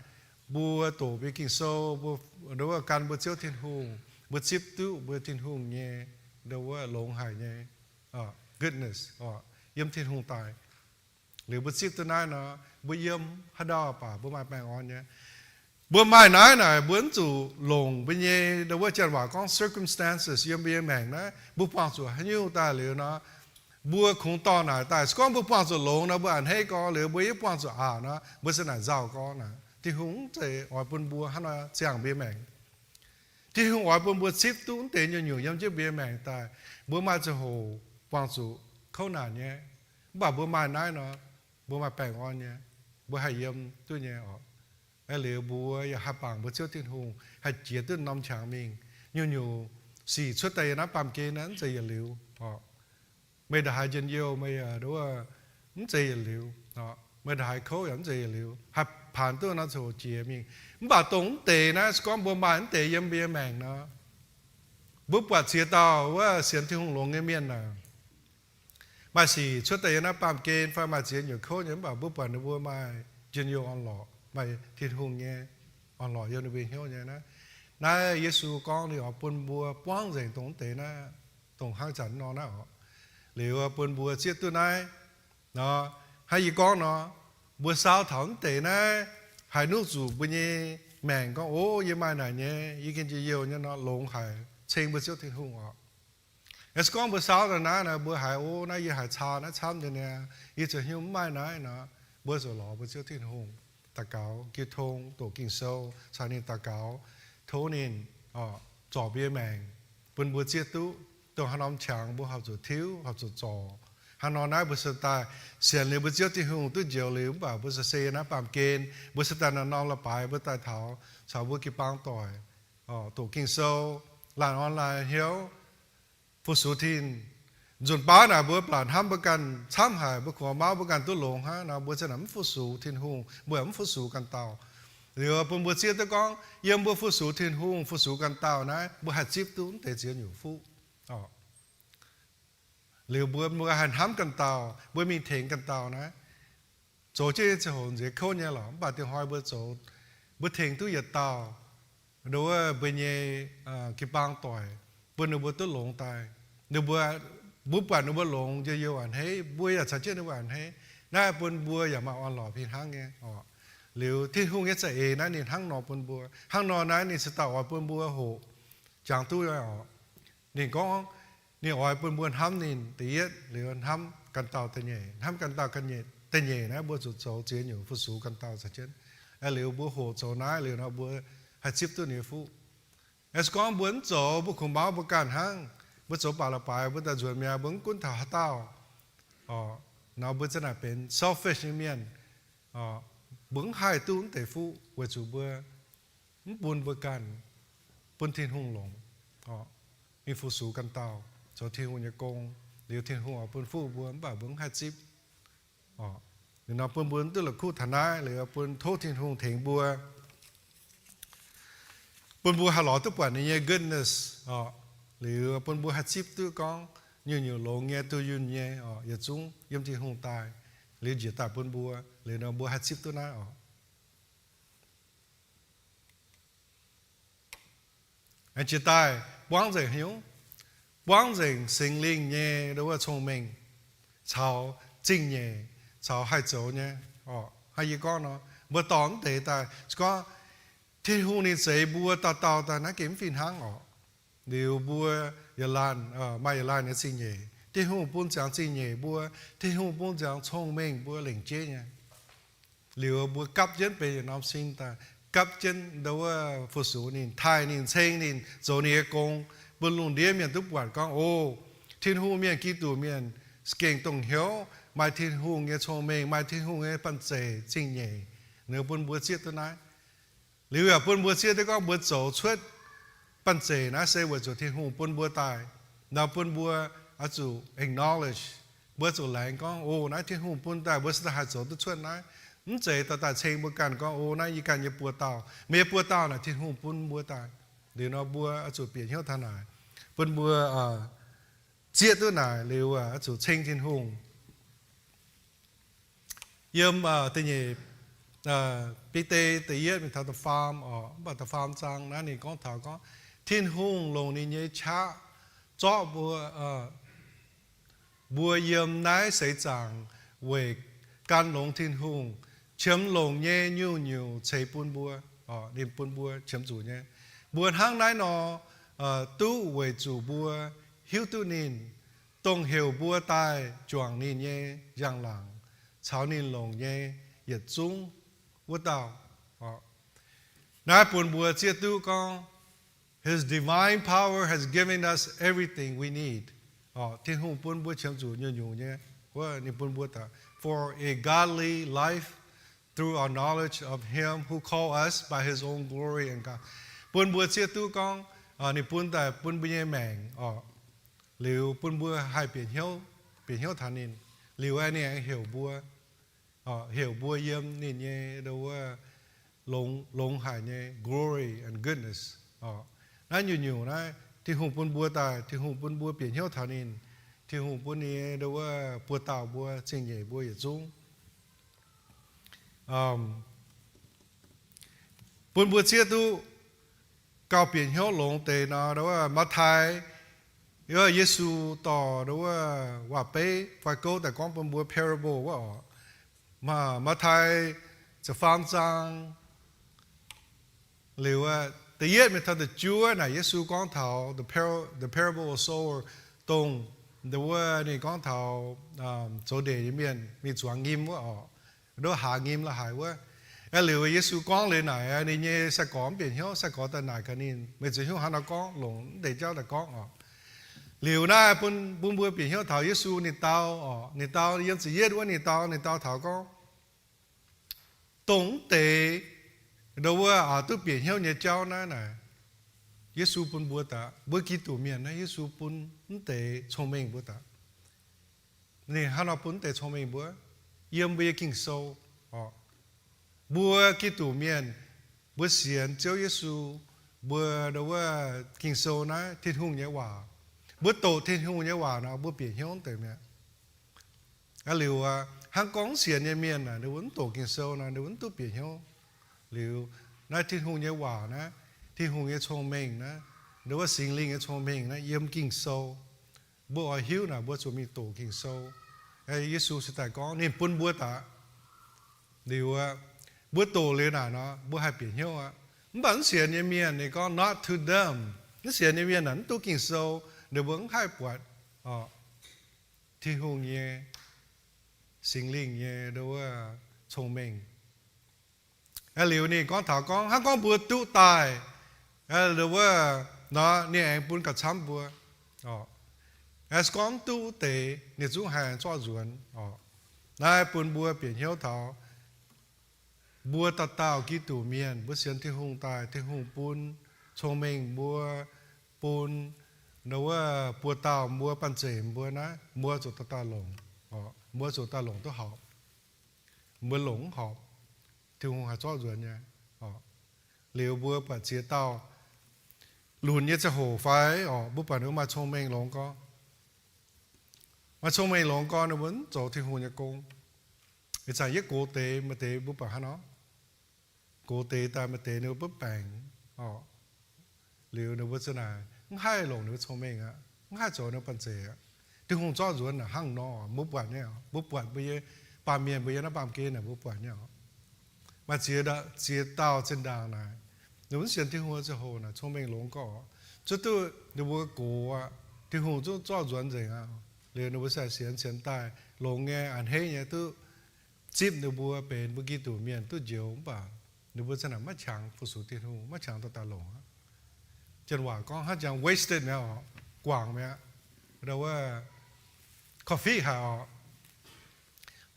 Mbuo doqc mbuo Ging-Sou, mbuo ndo wuov gan mbuo Ziouv Tin-Hungh, mbuo zipv duqv mbuo Tin-Hungh nyei ndo wuov longx haic nyei goodness yiem Tin-Hungh daaih. Liuz mbuo zipv duqv naaiv nor, mbuo yiem haaix ndau baac mbuo maaih baengh orn nyei. Mbuo maaih naaiv naaic, mbuo mv zuqc longc mbuo nyei, ndo wuov janx waac gorngv circumstances, yiem mbuo nyei maengc naaiv, mbuo buangh zuqc haaix nyungc daaih liuz nor, mbuo kungx dorh naaic daaih. Se gorngv mbuo buangh zuqc longx nor, mbuo a'hneiv gorx, liuz mbuo yaac buangh zuqc aqc nor, mbuo se naaic nzauh gorx naaic. Tin-Hungh mv zeiz oix bun mbuo hnangv nor ziangh mbuo nyei maengc. Tin-Hungh oix bun mbuo zipv duqv mv deix nyungc-nyungc yiem jienv mbuo nyei maengc daaih. Mbuo maaih ziangh hoc buangh zuqc kouv naanc nyei, mv baac mbuo maaih naaiv nor, mbuo maaih baengh orn nyei, mbuo haih yiem duqv nyei oc. Aa, liuz mbuo yaac haih bangc mbuo Ziouv Tin-Hungh, haih jiex duqv norm qangx mingh. Nyungc-nyungc sic cuotv daaih yiem naaiv baamh gen naaiv mv zeiz yietc liuz oc. Meih ndongc haaix njien-youh, meih yaac ndo wuov mv zeiz yietc liuz oc. Meih ndongc haaix kouv yaac mv zeiz yietc liuz, haih paanx duqv norm ziangh hoc jiex mingh. Mv baac dongh mv deix naaiv, se gorngv mbuo maaih mv deix yiem mbuo nyei maengc nor, mbuo buatc ziex dauh wuov sienx Tin-Hungh longx nyei mienh naaic, maaih sic cuotv daaih yiem naaiv baamh gen fai maaih ziex nyungc kouv nyei, mv baac mbuo buatc ninh mbuo maaih njien-youh orn-lorqc, maaih Tin-Hungh nyei orn-lorqc yiem ninh mbuo hnyouv nyei naaiv. Naaiv Yesu gorngv ninh oix bun mbuo buangv nzengc dongh mv deix naaiv, dongh hnangv zanc nor naaiv oc. Liuz bun mbuo zieqv duqv naaiv nor, hnangv yie gorngv nor, mbuo saau taux mv deix naaiv, haih nuqv zuqc mbuo nyei maengc gorngv, o, yie maaih naaic nyei, yie gengh njien-youh nyei nor, longx haic, ceng mbuo Ziouv Tin-Hungh oc. Se gorngv mbuo saau daaih naaiv nor, mbuo haiz, o, naaiv yie haiz caa naaiv camv nyei niaa, yie zoux haaix nyungc mv maaih naaiv nor, mbuo zuqc lorz mbuo Ziouv Tin-Hungh, daux gaux, jiu tong, doqc Ging-Sou caux ninh daux gaux, tov ninh zorc mbuo nyei maengc, bun mbuo zieqv duqv dongh haaix norm qangx mbuo horpc zuqc tiuv, horpc zuqc zorc. Hnangv nor naaiv mbuo se daaih sienx liuz mbuo Ziouv Tin-Hungh duqv njoux liuz, mv baac mbuo se se naaiv baamh gen, mbuo se daaih norm-norm la'baaix mbuo daaih taux caux mbuo jiu-baang doic doqc Ging-Sou, laanh orn laanh hnyouv, fu-sux Tin. Nzunc baav naaic mbuo baac hnamv mbuo ganh camv haic, mbuo kungx mauv mbuo ganh duqv longx hnangv nor, mbuo za'gengh mv fu-sux Tin-Hungh, mbuo mv fu-sux ganh dauh. Liuz bun mbuo zieqv duqv gorngv yiem mbuo fu-sux Tin-Hungh, fu-sux ganh dauh naaiv, mbuo haih zipv duqv mv deix ziex nyungc fuqv. Liuz mbuo, mbuo haih hnamv ganh dauh, mbuo mingh tengx ganh dauh naaiv, zoux jienv nyei ziangh hoc nziex kouv nyei lorqc. Mv baac diex hnoi mbuo zoux, mbuo tengx duqv yietc dauh, ndo wuov mbuo nyei jiu-baang doic, bun ninh mbuo duqv longx daaih. Ninh mbuo, mbuo buatc ninh mbuo longx, njien-youh a'hneiv, mbuo yaac caux jienv ninh mbuo a'hneiv. Naaiv bun mbuo yaac maaih orn-lorqc fih hnangv nyei oc. Liuz Tin-Hungh nyei za'eix naaiv ninh hnangv nor bun mbuo. Hnangv nor naaiv ninh se daaih oix bun mbuo hoqc jangx duqv nyei oc. Ninh gorngv ninh oix bun mbuo hnamv ninh da'yietv, liuz hnamv ganh dauh da'nyeic, hnamv ganh dauh da'nyeic naaiv mbuo zuqc zoux ziex nyungc fu-sux ganh dauh caux jienv. Liuz mbuo hoqc zoux naaiv liuz nor, mbuo haih zipv duqv ninh nyei fuqv. Se gorngv mbuo mv zoux, mbuo kungx mauv mbuo ganh hnangv. Mbuo zoux baac la'baaix, mbuo daaih nzuonx mi'aqv, mbuo mv gunv taux haaix dauh nor, mbuo za'naaic benx selfish nyei mienh. Mbuo mv haih duqv mv deix fuqv weic zuqc mbuo mv bun mbuo ganh bun Tin-Hungh longx, mingh fu-sux ganh dauh, zoux Tin-Hungh nyei gong. Liuz Tin-Hungh oix bun fuqv mbuo, mv baac mbuo mv haih zipv. Liuz nor bun mbuo mv duqv la'kuqv taux naaiv, liuz bun tov Tin-Hungh tengx mbuo, bun mbuo haih lorz duqv buatc ninh nyei goodness oc. Liuz bun mbuo haih zipv duqv gorngv nyungc-nyungc longx nyei, dunh yunh nyei oc, yietc zungv yiem Tin-Hungh daaih, liuz njiec daaih bun mbuo. Liuz nor mbuo haih zipv duqv naaiv oc. Aengx jiex daaih buangv nzengc haaix nyungc? Buangv nzengc Singx Lingh nyei ndo wuov cong-mengh caux zingh-nyeic caux haih zoux nyei oc. Hnangv yie gorngv nor, mbuo dorh mv deix daaih, se gorngv Tin-Hungh ninh zeix mbuo dauh dauh daaih naaiv gengh mv fih hnangv oc. Liuz mbuo yietc laanh maaih yietc laanh nyei zingh-nyeic. Tin-Hungh bun ziangx zingh-nyeic mbuo, Tin-Hungh bun ziangx cong-mengh mbuo lengc jeiv nyei. Liuz mbuo gapv jienv benx yietc norm sin daaih, gapv jienv ndo wuov fu-sux ninh, taaih ninh, ceng ninh, zoux ninh nyei gong, bun lungh ndiev mienh duqv buatc gorngv, o, Tin-Hungh mienh, Giduc mienh, gengh dongh hnyouv maaih Tin-Hungh nyei cong-mengh, maaih Tin-Hungh nyei banh zeic zingh-nyeic. Ninh bun mbuo zieqv duqv naaiv. Liuz yaac bun mbuo zieqv duqv gorngv mbuo zoux cuotv banh zeic naaiv se weic zuqc Tin-Hungh bun mbuo daaih. Nor bun mbuo oix zuqc acknowledge, mbuo zuqc laengz gorngv, o, naaiv Tin-Hungh bun daaih, mbuo se daaih haih zoux duqv cuotv naaiv. Mv zeiz daaih daaih ceng mbuo ganh gorngv, o, naaiv yie ganh nyei buo dauh. Meih nyei buo dauh naaic Tin-Hungh bun mbuo daaih. Liuz nor mbuo oix zuqc bieqc hnyouv taux naaic, bun mbuo zieqv duqv naaic liuz oix zuqc ceng Tin-Hungh. Yiem da'nyeic Bide da'yietv mingh taux da'faam oc, mv baac da'faam zaang naaiv ninh gorngv taux gorngv, Tin-Hungh longc ninh nyei qaqv zorqv mbuo, mbuo yiem naaiv seix zaangc weic gan longx Tin-Hungh, qiemx longc nyei nyungc-nyungc ceix bun mbuo. Ninh bun mbuo qiemx zuqc nyei. Mbuo hnangv naaiv nor duqv weic zuqc mbuo hiuv duqv ninh, dongh heuc mbuo daaih juangc ninh nyei njang-laangc caux ninh longc nyei yietc zungv wuov dauh. Naaiv bun mbuo zieqv duqv gorngv, His divine power has given us everything we need. Tin-Hungh bun mbuo qiemx zuqc nyungc-nyungc nyei. Wuov ninh bun mbuo daaih, for a godly life through our knowledge of Him who called us by His own glory and God. Bun mbuo zieqv duqv gorngv ninh bun daaih bun mbuo nyei maengc oc, liuz bun mbuo haih bieqc hnyouv, bieqc hnyouv taux ninh, liuz aeqv, ninh aengx heuc mbuo, heuc mbuo yiem ninh nyei ndo wuov longx, longx haic nyei glory and goodness. Naaiv nyungc-nyungc naaiv Tin-Hungh bun mbuo daaih, Tin-Hungh bun mbuo bieqc hnyouv taux ninh, Tin-Hungh bun ninh nyei ndo wuov buoz-dauh mbuo, zingh nyeic mbuo yietc zungv bun mbuo zieqv duqv gauh bieqc hnyouv longx deix nor, ndo wuov Matv^tai, Yesu dorh ndo wuov waac-beiv fai gouv daaih gorngv bun mbuo parable wuov oc. Matv^tai ziepc faam zaang liuz, da'yietv mingh taux da'juov naaic Yesu gorngv taux the par-, the parable of sower, dongh ndo wuov ninh gorngv taux zoux ndeic nyei mienh mingh zuangx nyim wuov oc, ndo haaz nyim la'haic wuov. Aeqv, liuz Yesu gorngv liuz naaic, ninh nyei sai-gorx mv bieqc hnyouv, sai-gorx daaih naaic gaax ninh, meih zuqc hnyouv hnangv nor gorngv, longc mv deix jauv daaih gorngv oc. Liuz naaiv bun, bun mbuo bieqc hnyouv taux Yesu ninh dau oc, ninh dau yiem ziepc yietv wuov ninh dau, ninh dau taux gorngv, dongh mv deix ndo wuov duqv bieqc hnyouv nyei jauv naaiv naaic, Yesu bun mbuo daaih, mbuo Giduc mienh naaiv Yesu bun mv deix cong-mengh mbuo daaih. Ninh hnangv nor bun mv deix cong-mengh mbuo, yiem mbuo nyei Ging-Sou oc. Mbuo Giduc mienh, mbuo sienx Ziouv Yesu, mbuo ndo wuov Ging-Sou naaiv Tin-Hungh nyei waac. Mbuo doqc Tin-Hungh nyei waac nor, mbuo bieqc hnyouv deix mi'aqv. Aeqv, liuz hnangv gorngv mv sienx nyei mienh naaic, ninh mbuo mv doqc Ging-Sou nor, ninh mbuo mv duqv bieqc hnyouv. Liuz naaiv Tin-Hungh nyei waac naaiv, Tin-Hungh nyei cong-mengh naaiv, ndo wuov Singx Lingh nyei cong-mengh naaiv yiem Ging-Sou. Mbuo oix hiuv naaic, mbuo zuqc mingh doqc Ging-Sou. Yesu se daaih gorngv ninh bun mbuo daaih. Liuz mbuo doqc liuz naaic nor, mbuo haih bieqc hnyouv aqv. Mv baac mv sienx nyei mienh ninh gorngv not to them. Mv sienx nyei mienh naaic mv duqv Ging-Sou, ninh mbuo mv haih buatc Tin-Hungh nyei, Singx Lingh nyei ndo wuov cong-mengh. Aeqv, liuz ninh gorngv taux gorngv hnangv gorngv mbuo duqv daaih, ndo wuov nor ninh aengx bun gauh camv mbuo. Aeqv, se gorngv mv duqv wuov deix ninh zungv haih zorqv nzuonx oc. Naaiv bun mbuo bieqc hnyouv taux mbuo dauh dauh Giduc mienh, mbuo sienx Tin-Hungh daaih, Tin-Hungh bun cong-mengh mbuo, bun ndo wuov buoz-dauh mbuo banh zeic mbuo naaiv, mbuo zuqc dauh dauh longc, mbuo zuqc daaih longc duqv horpc. Mbuo longc mv horpc, Tin-Hungh haih zorqv nzuonx nyei. Liuz mbuo buatc ziex dauh lunc nyei ziangh hoc fai oc, mbuo buatc ninh mbuo maaih cong-mengh longx gorx, maaih cong-mengh longx gorx, ninh mbuo mv zoux Tin-Hungh nyei gong. Ih zanc yie gox deix maaih deix mbuo buatc hnangv nor, gox deix daaih maaih deix ninh mbuo butv baengc oc. Liuz ninh mbuo za'naaic mv haih longc ninh mbuo cong-mengh aqv, mv haih zoux ninh mbuo banh zeic aqv. Tin-Hungh zorqv nzuonx naaic hnangv nor, mbuo buatc nyei oc, mbuo buatc mbuo nyei baamh mienh mbuo yiem naaiv baamh gen naaic mbuo buatc nyei oc. Maaih ziex, ziex dauh zinh ndaangc naaic, ninh mbuo mv sienx Tin-Hungh ziangh hoc naaic cong-mengh longx gorx, zuov duqv ninh mbuo gox aqv, Tin-Hungh zungv zorqv nzuonx nzengc aqv. Liuz ninh mbuo se sienx, sienx daaih longx nyei, a'hneiv nyei, duqv zipv ninh mbuo benx mbuo Giduc mienh duqv njoux, mv baac ninh mbuo za'naaic maiv qangx fu-sux Tin-Hungh, maiv qangx dauh dauh longc aqv. Janx waac gorngv hnangv jangx wasted mi'aqv oc, guangc mi'aqv, ndo wuov korv-fiqv haic oc.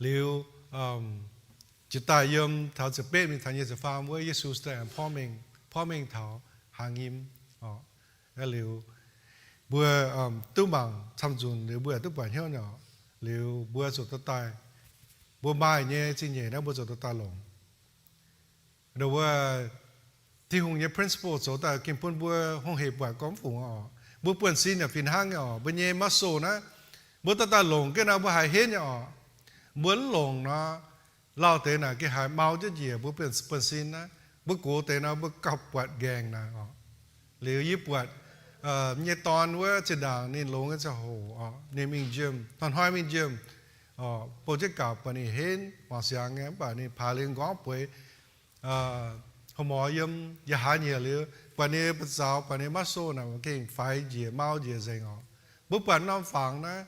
Liuz jiex daaih yiem taux ziepc betv mingh taux nyic ziepc faam wuov, Yesu daaih porv mengh, porv mengh taux haaz nyim oc. Liuz mbuo duqv mangc camv nzunc liuz mbuo yaac duqv buatc hnyouv nyei oc. Liuz mbuo zuqc dauh daaih, mbuo maaih nyei zingh nyeic naaiv mbuo zuqc dauh daaih longc. Ndo wuov Tin-Hungh nyei principle zoux daaih gengh bun mbuo hungh hec buatc gorngv mv fungc oc. Mbuo buonv-sin yaac fih hnangv nyei oc. Mbuo nyei muscle naaiv, mbuo dauh daaih longc jienv naaiv mbuo haih henv nyei oc. Mbuo mv longc nor, lauh deix naaic gengh haiz mau jienv njiec mbuo buonv-sin naaiv. Mbuo gox deix nor mbuo gauh buatc nqaengc naaic oc. Liuz yie buatc nyei dorn wuov zinh ndaangc ninh longx nyei ziangh hoc oc, ninh mingh njiemc, hnoi-hnoi mingh njiemc, bou jienv gapc buatc ninh henv mangc siangx nyei, mv baac ninh paaix liuz nqorngv bueix Houv morz yiem yaac haaix nyungc liuz, buatc ninh ba'zaux, buatc ninh maiv sou naaic, gengh faix njiec, mau njiec nzengc oc. Mbuo buatc norm fangx naaiv,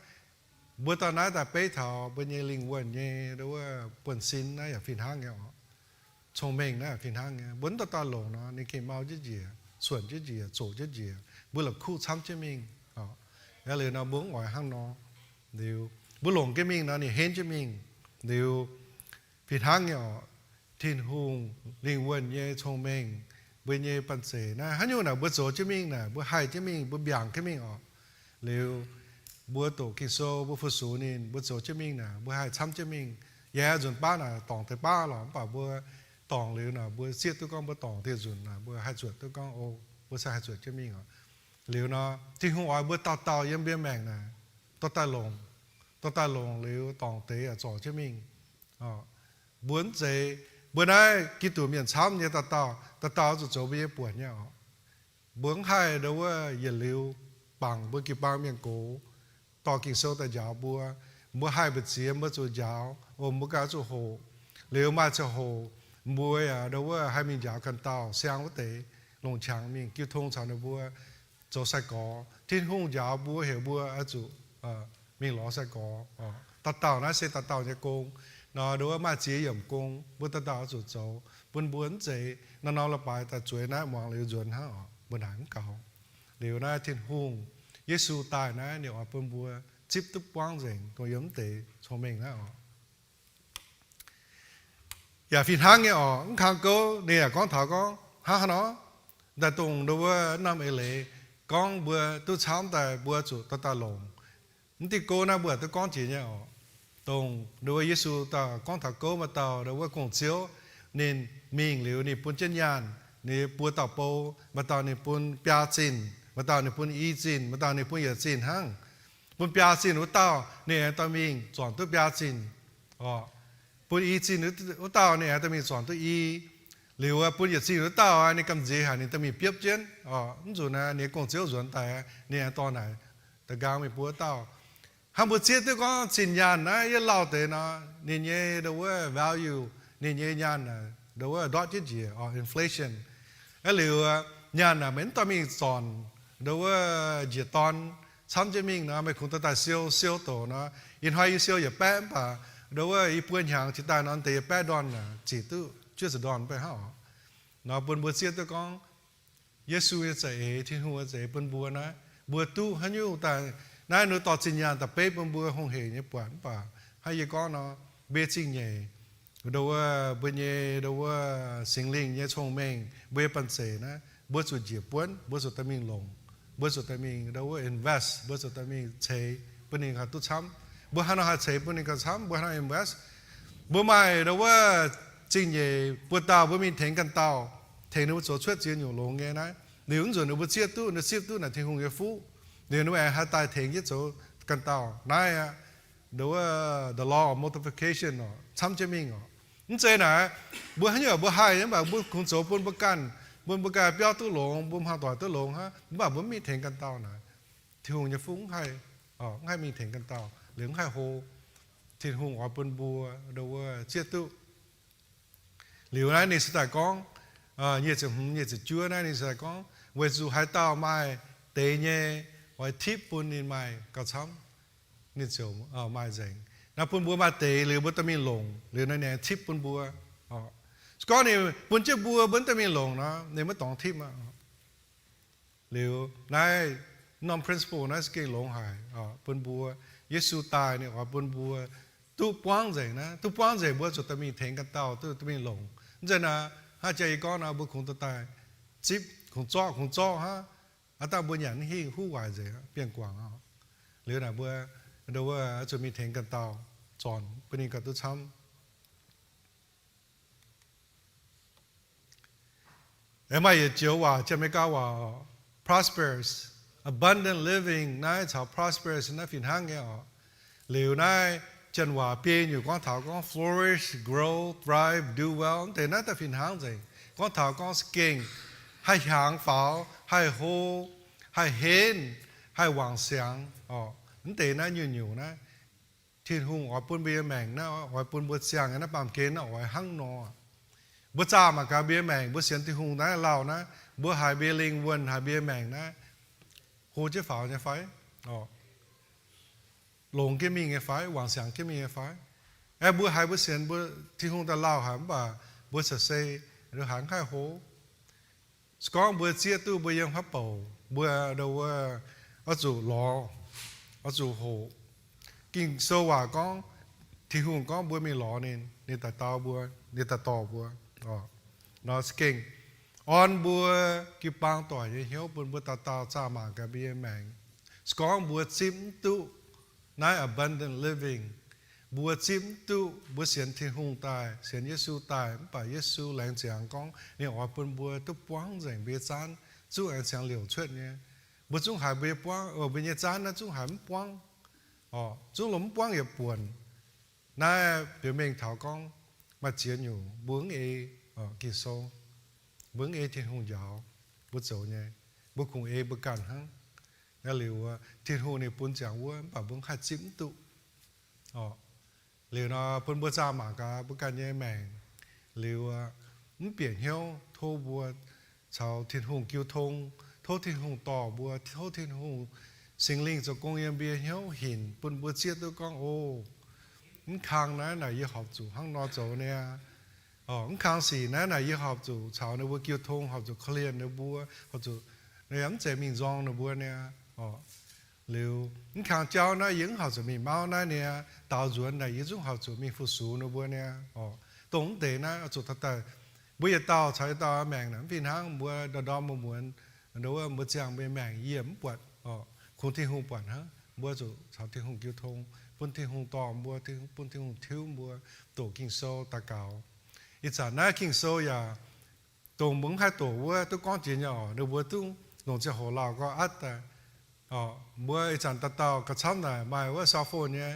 mbuo dorh naaiv daaih beiv taux mbuo nyei lingh wuonh nyei wuov buonv-sin naaiv yaac fih hnangv nyei oc. Cong-mengh naaiv yaac fih hnangv nyei. Mbuo mv dorh daaih longc nor, ninh gengh mau jienv njiec, cuonx jienv njiec, zoqc jienv njiec. Mbuo la'kuqv camv jienv mingh oc. Aa, liuz nor mbuo mv oix hnangv nor. Liuz mbuo longc jienv mingh nor, ninh henv jienv mingh. Liuz fih hnangv nyei oc. Tin-Hungh lingh wuonh nyei cong-mengh, mbuo nyei banh zeic naaiv, haaix nyungc naaic mbuo zoux jienv mingh naaic, mbuo haih jienv mingh, mbuo mbiaangc jienv mingh oc. Liuz mbuo doqc Ging-Sou, mbuo fu-sux ninh, mbuo zoux jienv mingh naaic, mbuo haih camv jienv mingh. Yaac nzunc baav naaic dorngc deix baav lorqc, mv baac mbuo dorngc liuz naaic, mbuo zieqv duqv gorngv mbuo dorngc dieh nzunc naaic, mbuo haih zuotc duqv gorngv, o, mbuo se haih zuotc jienv mingh oc. Liuz nor, Tin-Hungh oix mbuo dauh dauh yiem mbuo maengc naaic, dorh daaih longc, dorh daaih longc liuz dorngc deix yaac zorc jienv mingh. Mbuo mv zeiz, mbuo naaiv Giduc mienh camv nyei dauh dauh, dauh dauh zuqc zoux mbuo nyei buonc nyei oc. Mbuo mv haih ndo wuov yietc liuz bangc mbuo jiu-baang mienh gox dorh Ging-Sou daaih njaaux mbuo. Mbuo haih mbu'ziex mbuo zuqc njaaux, o, mbuo ganh zuqc hoqc. Liuz maaih ziangh hoc mbuo yaac ndo wuov haih mingh njaaux ganh dauh siang wuov deix, longc qangx mingh jiu tong caux ninh mbuo zoux sai-gorx. Tin-Hungh njaaux mbuo heuc mbuo oix zuqc mingh lorz sai-gorx. Dauh dauh naaiv se dauh dauh nyei gong. Nor ndo wuov maaih ziex yiemc gong mbuo dauh dauh oix zuqc zoux. Bun mbuo mv zeiz norm-norm leiz-baaix daaih zueiz naaiv muangx liuz nzuonx hnangv oc, mbuo naaic mv gaux. Liuz naaiv Tin-Hungh, Yesu daaih naaiv ninh oix bun mbuo zipv duqv buangv nzengc dongh yiem mv deix cong-mengh naaiv oc. Yaac fih hnangv nyei oc, mv kang gouv ninh yaac gorngv taux gorngv hnangv haaix nor, daaih dongh ndo wuov norm eix leiz gorngv mbuo duqv camv daaih mbuo zuqc dorh daaih longc. Mv diuh gouv naaiv mbuo duqv gorngv jiex nyei oc. Dongh ndo wuov Yesu daaih gorngv taux gouv maaih dauh ndo wuov gong-ziouv, ninh mingh liuz ninh bun jienv nyaanh, ninh buo dauh bou, maaih dauh ninh bun biaa zinh, maaih dauh ninh bun i zinh, maaih dauh ninh bun yietc zinh hnangv. Bun biaa zinh wuov dauh ninh aengx dorh mingh zornc duqv biaa zinh oc. Bun i zinh wuov dauh ninh aengx dorh mingh zornc duqv i. Liuz bun yietc zinh wuov dauh ninh gamh nziex haic, ninh dorh mingh biopv jienv oc. Mv nzunc ninh nyei gong-ziouv nzuonx daaih, ninh aengx dorh naaic da'nqaang mingh bun wuov dauh. Hnangv mbuo zieqv duqv gorngv zinh nyaanh naaiv yie lauh deix nor, ninh nyei ndo wuov value, ninh nyei nyaanh ndo wuov ndortv jienv njiec oc, inflation. Aa liuz nyaanh naaic meih mv dorh mingh zornc ndo wuov njiec dorn camv jienv mingh nor, meih kungx dorh daaih siou, siou doqc nor, ih hnoi yie siou yietc baeqv mv baac ndo wuov i buo hnyangx jiex daaih nor, deix yietc baeqv ndorn naaic zic duqv juov ziepc ndorn mv bei hnangv oc. Nor bun mbuo zieqv duqv gorngv Yesu nyei za'eix, Tin-Hungh nyei za'eix bun mbuo naaiv, mbuo duqv haaix nyungc daaih, naaiv ninh dorh zinh nyaanh daaih beiv bun mbuo hungh heic nyei buatc. Mv baac hnangv yie gorngv nor, mbuo nyei zingh nyeic, ndo wuov mbuo nyei ndo wuov Singx Lingh nyei cong-mengh, mbuo nyei banh zeic naaiv, mbuo zuqc njiec buonv, mbuo zuqc dorh mingh longc, mbuo zuqc dorh mingh ndo wuov invest, mbuo zuqc dorh mingh ceix bun ninh gauh duqv camv. Mbuo haaix nor haih ceix bun ninh gauh camv, mbuo haaix nor invest. Mbuo maaih ndo wuov zingh nyeic buo dauh, mbuo mingh tengx ganh dauh, tengx ninh mbuo zoux cuotv ziex nyungc longx nyei naaiv. Liuz mv nzunc ninh mbuo zieqv duqv, ninh zipv duqv naaic Tin-Hungh nyei fuqv, liuz ninh mbuo aengx haih daaih tengx jienv zoux ganh dauh naaiv aqv. Ndo wuov the law of multiplication oc, camv jienv mingh oc. Mv zeiz naaic, mbuo haaix nyungc mbuo haih nyei, mv baac mbuo kungx zoux bun mbuo ganh, bun mbuo ganh biauv duqv longx, mbuo hmuangx doic duqv longx hnangv, mv baac mbuo mv mingh tengx ganh dauh naaic, Tin-Hungh nyei fuqv mv haih, mv haih mingh tengx ganh dauh, liuz mv haih hlo. Tin-Hungh oix bun mbuo ndo wuov zieqv duqv. Liuz naaiv ninh se daaih gorngv, nyic ziepc hmz, nyic ziepc juov naaiv ninh se daaih gorngv, weic zuqc haaix dauh maaih deix nyei, oix tipv bun ninh maaih gauh camv, ninh ziouc maaih nzengc. Naaiv bun mbuo maaih deix liuz mbuo dorh mingh longc liuz naaiv ninh aengx tipv bun mbuo. Se gorngv ninh bun jienv mbuo, mbuo mv dorh mingh longc nor, ninh maiv dorngx tipv aqv. Liuz naaiv norm principle naaiv se gengh longx haic bun mbuo. Yesu daaih ninh oix bun mbuo duqv buangv nzengc naaiv, duqv buangv nzengc mbuo zuqc dorh mingh tengx ganh dauh, duqv dorh mingh longc. Mv zeiz naaic, hnangv jaa yie gorngv nor, mbuo kungx dorh daaih zipv, kungx zorqv, kungx zorqv hnangv, aa dangh mbuo nyanc mv hingh, huv waaic nzengc, bienh guangc aqv. Liuz naaic mbuo ndo wuov zuqc mingh tengx ganh dauh zornc bun ninh gauh duqv camv. Aengx maaih yietc joux waac, Janx-Meigaa waac, prosperous, abundant living naaiv caux prosperous naaiv fih hnangv nyei oc. Liuz naaiv Janx waac biei nyungc gorngv taux gorngv flourish, grow, thrive, do well, mv deix naaiv daaih fih hnangv nzengc. Gorngv taux gorngv za'gengh haih hiaangx faaux, haih hlo, haih henv, haih wangc siangx oc. Mv deix naaiv nyungc-nyungc naaiv, Tin-Hungh oix bun mbuo nyei maengc naaiv, oix bun mbuo ziangh nyei naaiv baamh gen naaiv oix hnangv nor. Mbuo zaah mangc gaax mbuo nyei maengc, mbuo sienx Tin-Hungh naaiv lauh naaiv, mbuo haiz mbuo nyei lingh wuonh, haiz mbuo nyei maengc naaiv, hlo jienv faaux nyei fai? Longx jienv mingh nyei fai? Wangc siangx jienv mingh nyei fai? Aeqv, mbuo haiz mbuo sienx mbuo Tin-Hungh daaih lauh haic, mv baac mbuo corc se haiz mv haih hlo. Se gorngv mbuo zieqv duqv mbuo yiem haaix bouc, mbuo ndo wuov oix zuqc lorz, oix zuqc hoqc. Ging-Sou waac gorngv, Tin-Hungh gorngv mbuo mingh lorz ninh, ninh daaih dau mbuo, ninh daaih dorh mbuo. Nor se gengh orn mbuo jiu-baang doic nyei hnyouv bun mbuo dauh dauh zaah mangc gaax mbuo nyei maengc. Se gorngv mbuo zipv mv duqv naaiv abundant living, mbuo zipv mv duqv mbuo sienx Tin-Hungh daaih, sienx Yesu daaih, mv baac Yesu laengz ziangx gorngv ninh oix bun mbuo duqv buangv nzengc mbuo nyei zaanv, zungv aengx ziangx liouc cuotv nyei. Mbuo zungv haiz mbuo nyei buangv, mbuo nyei zaanv naaiv zungv haiz mv buangv, zungv lomh mv buangv yietc buonc. Naaiv biux mengh taux gorngv maaih ziex nyungc mbuo mv ei Ging-Sou, mbuo mv ei Tin-Hungh njaaux mbuo zoux nyei, mbuo kungx ei mbuo ganh hnangv. Liuz Tin-Hungh ninh bun ziangx wuov, mv baac mbuo mv haih zipv mv duqv. Liuz nor bun mbuo zaah mangc gaax mbuo ganh nyei maengc. Liuz mv bieqc hnyouv tov mbuo caux Tin-Hungh jiu tong, tov Tin-Hungh dorh mbuo, tov Tin-Hungh Singx Lingh zoux gong yiem mbuo nyei hnyouv hinc bun mbuo zieqv duqv gorngv, O, mv kang naaiv naaic yie horpc zuqc hnangv nor zoux niaa. Mv kang sic naaiv naaic yie horpc zuqc caux ninh mbuo jiu tong, horpc zuqc korv-lienh ninh mbuo, horpc zuqc mv zeiz mingh nzorng ninh mbuo niaa. Liuz mv kang jauv naaiv yie mv horpc zuqc mingh mauv naaiv niaa. Daaux nzuonx naaic yie zungv horpc zuqc mingh fu-sux ninh mbuo niaa. Dongh mv deix naaiv oix zuqc dorh daaih. Mbuo yietc dauh caux yietc dauh maengc naaic mv fih hnangv. Mbuo ndorm ndorm muonz muonz, mbuo ziangh mbuo nyei maengc yie mv buatc, kungx Tin-Hungh buatc hnangv. Mbuo zuqc caux Tin-Hungh jiu tong, bun Tin-Hungh dorh mbuo, bun Tin-Hungh tiuv mbuo, doqc Ging-Sou daux gaux. Ih zanc naaiv Ging-Sou yaac dongh mbuo mv haih doqc wuov duqv gorngv jiex nyei oc. Ninh mbuo duqv longc ziangh hoc lauh gorngv atv daaih. Mbuo ih zanc dauh dauh gauh camv naaic maaih wuov cell phone nyei.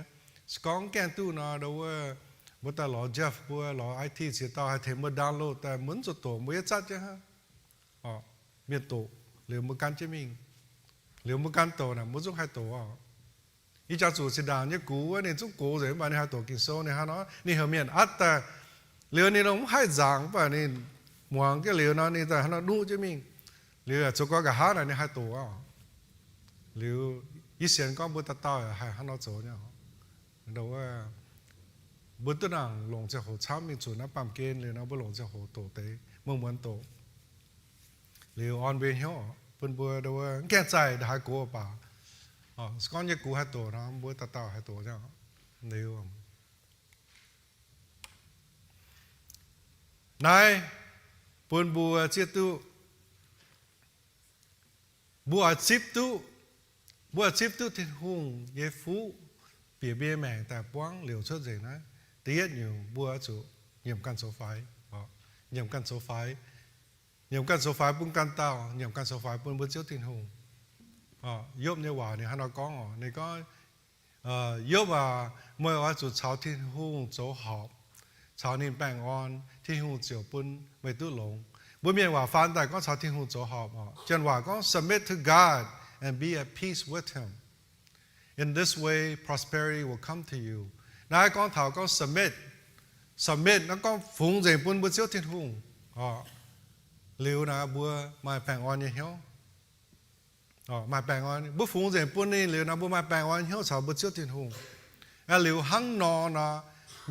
Se gorngv gaengh duqv nor, ndo wuov mbuo daaih lorz Jeff mbuo, lorz I T ziex dauh haih tengx mbuo download daaih, mbuo mv zuqc doqc, mbuo yietv zatv jienv hnangv. Mienh doqc liuz mbuo gan jienv mingh. Liuz mbuo gan doqc naaic mbuo zungv haih doqc oc. Ih jangx zuqc zinh ndaangc nyei gux wuov ninh zungv gox nzengc, mv baac ninh haih doqc Ging-Sou, ninh hnangv nor ninh heuc mienh atv daaih. Liuz ninh longc mv haih nzangc, mv baac ninh muangx jienv liuz nor ninh daaih hnangv nor nuqv jienv mingh. Liuz yaac zoux gau nqa'haav naaic ninh haih doqc oc. Liuz yie sienx gorngv mbuo dauh dauh yaac haih hnangv nor zoux nyei oc. Ndo wuov mbuo duqv nangc longc ziangh hoc camv mingh zuqc naaiv baamh gen liuz nor, mbuo longc ziangh hoc doqc deix, muonz-muonz doqc. Liuz orn mbuo nyei hnyouv bun mbuo ndo wuov mv gaengh zaih ndongc haaix gox baac, se gorngv nyei gux haih doqc nor, mbuo dauh dauh haih doqc nyei. Liuz naaiv bun mbuo zieqv duqv, mbuo oix zipv duqv, mbuo oix zipv duqv Tin-Hungh nyei fuqv bieqc mbuo nyei maengc daaih buangv liouc cuotv nzengc naaiv, da'yietv nyungc mbuo oix zuqc nyiemc ganh zoux faix. Nyiemc ganh zoux faix. Nyiemc ganh zoux faix bun ganh dauh, nyiemc ganh zoux faix bun mbuo Ziouv Tin-Hungh. Yopv nyei waac ninh hnangv nor gorngv oc. Ninh gorngv, Yopv aac, meih oix zuqc caux Tin-Hungh zoux horpc, caux ninh baengh orn, Tin-Hungh ziouc bun meih duqv longx. Mbuo mienh waac faan daaih gorngv caux Tin-Hungh zoux horpc oc. Janx waac gorngv submit to God and be at peace with him. In this way, prosperity will come to you. Naaiv gorngv taux gorngv submit. Submit naaiv gorngv fungx nzengc bun mbuo Ziouv Tin-Hungh. Liuz naaiv mbuo maaih baengh orn nyei hnyouv. Maaih baengh orn, mbuo fungx nzengc bun ninh liuz nor, mbuo maaih baengh orn hnyouv caux mbuo Ziouv Tin-Hungh. Liuz hnangv nor nor,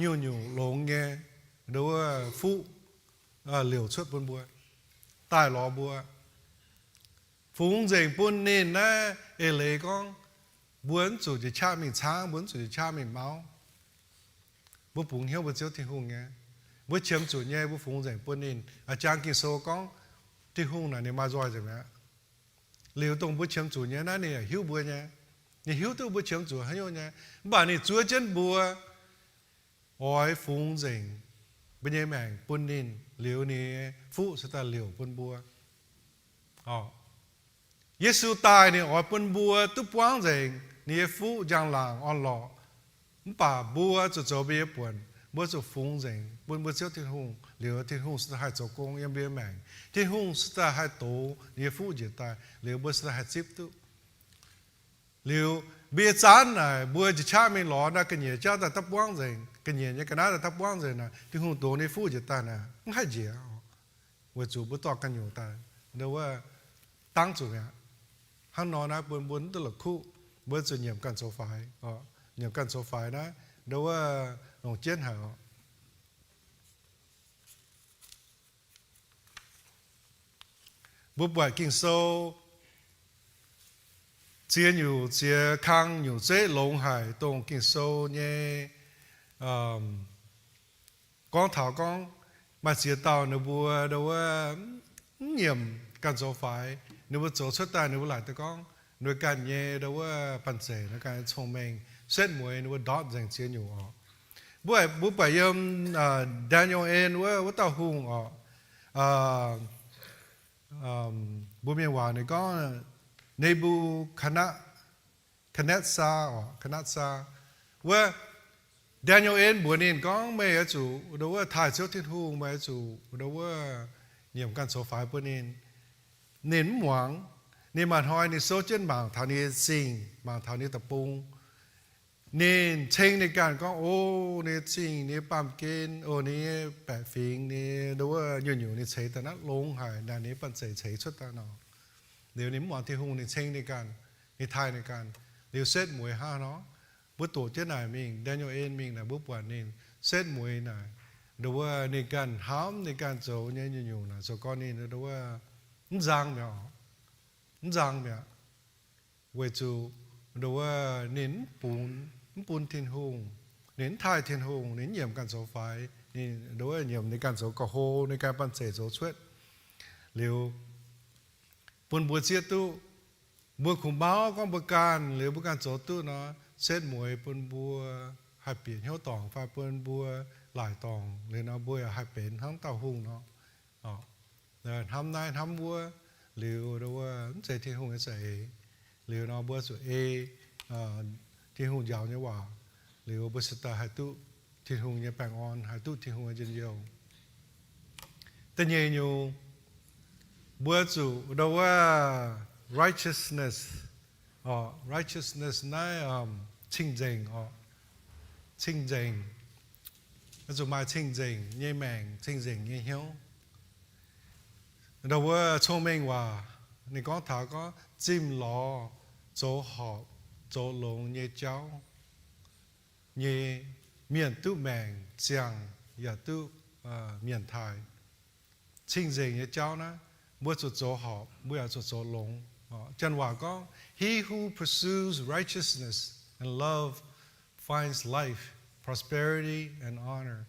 nyungc-nyungc longx nyei ndo wuov fuqv liouc cuotv bun mbuo, daaih lorz mbuo. Fungx nzengc bun ninh naaiv eix leiz gorngv, mbuo mv zuqc njiec qaqv mingh caangv, mbuo mv zuqc njiec qaqv mingh mauv. Mbuo bungx hnyouv mbuo Ziouv Tin-Hungh nyei. Mbuo qiemx zuqc nyei, mbuo fungx nzengc bun ninh. A'jang Ging-Sou gorngv, Tin-Hungh naaic ninh maaih nzoih nzengc mi'aqv. Liuz dongh mbuo qiemx zuqc nyei naaiv ninh yaac hiuv mbuo nyei. Ninh hiuv duqv mbuo qiemx zuqc haaix nyungc nyei. Mv baac ninh zuov jienv mbuo oix fungx nzengc mbuo nyei maengc bun ninh, liuz ninh nyei fuqv se daaih liouc bun mbuo. Yesu daaih ninh oix bun mbuo duqv buangv nzengc ninh nyei fuqv njang-laangc orn-lorqc. Mv baac mbuo zuqc zoux mbuo nyei buonc, mbuo zuqc fungx nzengc bun mbuo Ziouv Tin-Hungh, liuz Tin-Hungh se daaih haih zoux gong yiem mbuo nyei maengc. Tin-Hungh se daaih haih dox ninh nyei fuqv njiec daaih, liuz mbuo se daaih haih zipv duqv. Liuz mbuo nyei zaanv naaic, mbuo njiec qaqv mingh lorz naaiv ga'nyiec jauv daaih daav buangv nzengc. Ga'nyiec nyei ga'naaiv daaih daav buangv nzengc naaic, Tin-Hungh dongz ninh fuqv njiec daaih naaic, mv haih njiec oc, weic zuqc mbuo dorh ganh nyungc daaih, nduov wuov, dangv zuqc mi'aqv. Hnangv nor naaiv bun mbuo mv duqv la'kuqv, mbuo zuqc nyiemc ganh zoux faix oc. Nyiemc ganh zoux faix naaiv, nduov wuov, longc jienv haic oc. Mbuo buatc Ging-Sou ziex nyungc, ziex kang nyungc zeqv longx haic, dongh Ging-Sou nyei gorngv taux gorngv maaih ziex dauh ninh mbuo, nduov wuov, mv nyiemc ganh zoux faix, ninh mbuo zoux cuotv daaih ninh mbuo laaic daaih gorngv, ninh mbuo ganh nyei, nduov wuov, banh zeic, ninh ganh nyei cong-mengh setv mueiz ninh mbuo ndortv nzengc ziex nyungc oc. Mbuo, mbuo buatc yiem Daniel en wuov, wuov dauh hungh oc, mbuo mienh waac ninh gorngv Nebukadnezaa oc, Kadnetsaa. Wuov Daniel en mbuox ninh gorngv, meih oix zuqc, nduov wuov, taaih Ziouv Tin-Hungh, meih oix zuqc, nduov wuov, nyiemc ganh zoux faix bun ninh. Ninh mv muangx. Ninh maaih hnoi ninh souv jienv mangc taux ninh nyei zingh, mangc taux ninh nyei deic-bung. Ninh ceng ninh ganh gorngv, o, ninh nyei zingh, ninh nyei baamh gen, o, ninh nyei baeqc fingx, ninh, nduov wuov, nyungc-nyungc ninh ceix daaih naaiv longx haic, naaic ninh nyei banh zeic ceix cuotv daaih nor. Liuz ninh mv muangx Tin-Hungh, ninh ceng ninh ganh, ninh taaih ninh ganh. Liuz setv mueiz hnangv nor, mbuo doqc jienv naaic mingh, Daniel en mingh naaic, mbuo buatc ninh setv mueiz naaic, nduov wuov, ninh ganh hnamv ninh ganh zoux nyei nyungc-nyungc naaic zoux gorngv ninh, nduov wuov, mv nzang mi'aqv, mv nzang mi'aqv. Weic zuqc, nduov wuov, ninh mv bun, mv bun Tin-Hungh, ninh mv taaih Tin-Hungh, ninh mv nyiemc ganh zoux faix, ninh, nduov wuov, nyiemc ninh ganh zoux ga'hlo, ninh ganh banh zeic zoux cuotv. Liuz bun mbuo zieqv duqv, mbuo kungx mauv gorngv mbuo ganh, liuz mbuo ganh zoux duqv nor, setv mueiz bun mbuo haih bieqc hnyouv dorngc fai bun mbuo laaic dorngc, liuz nor mbuo yaac haih benx hnangv dauh hungh nor, hnamv naaiv hnamv wuov, liuz, nduov wuov, mv zeiz Tin-Hungh nyei za'eix. Liuz nor mbuo zuqc ei Tin-Hungh njaaux nyei waac, liuz mbuo se daaih haih duqv Tin-Hungh nyei baengh orn, haih duqv Tin-Hungh nyei njien-youh. Da'nyeic nyungc, mbuo zuqc, nduov wuov, righteousness oc. Righteousness naaiv cing-nzengc oc. Cing-nzengc. Oix zuqc maaih cing-nzengc nyei maengc, cing-nzengc nyei hnyouv. Nduov wuov, cong-mengh waac ninh gorngv taux gorngv zimh lorz zoux horpc zoux longx nyei jauv nyei mienh duqv maengc ziangh yaac duqv mienh taaih. Cing-nzengc nyei jauv naaiv, mbuo zuqc zoux horpc, mbuo yaac zuqc zoux longx. Janx waac gorngv, he who pursues righteousness and love finds life, prosperity and honor.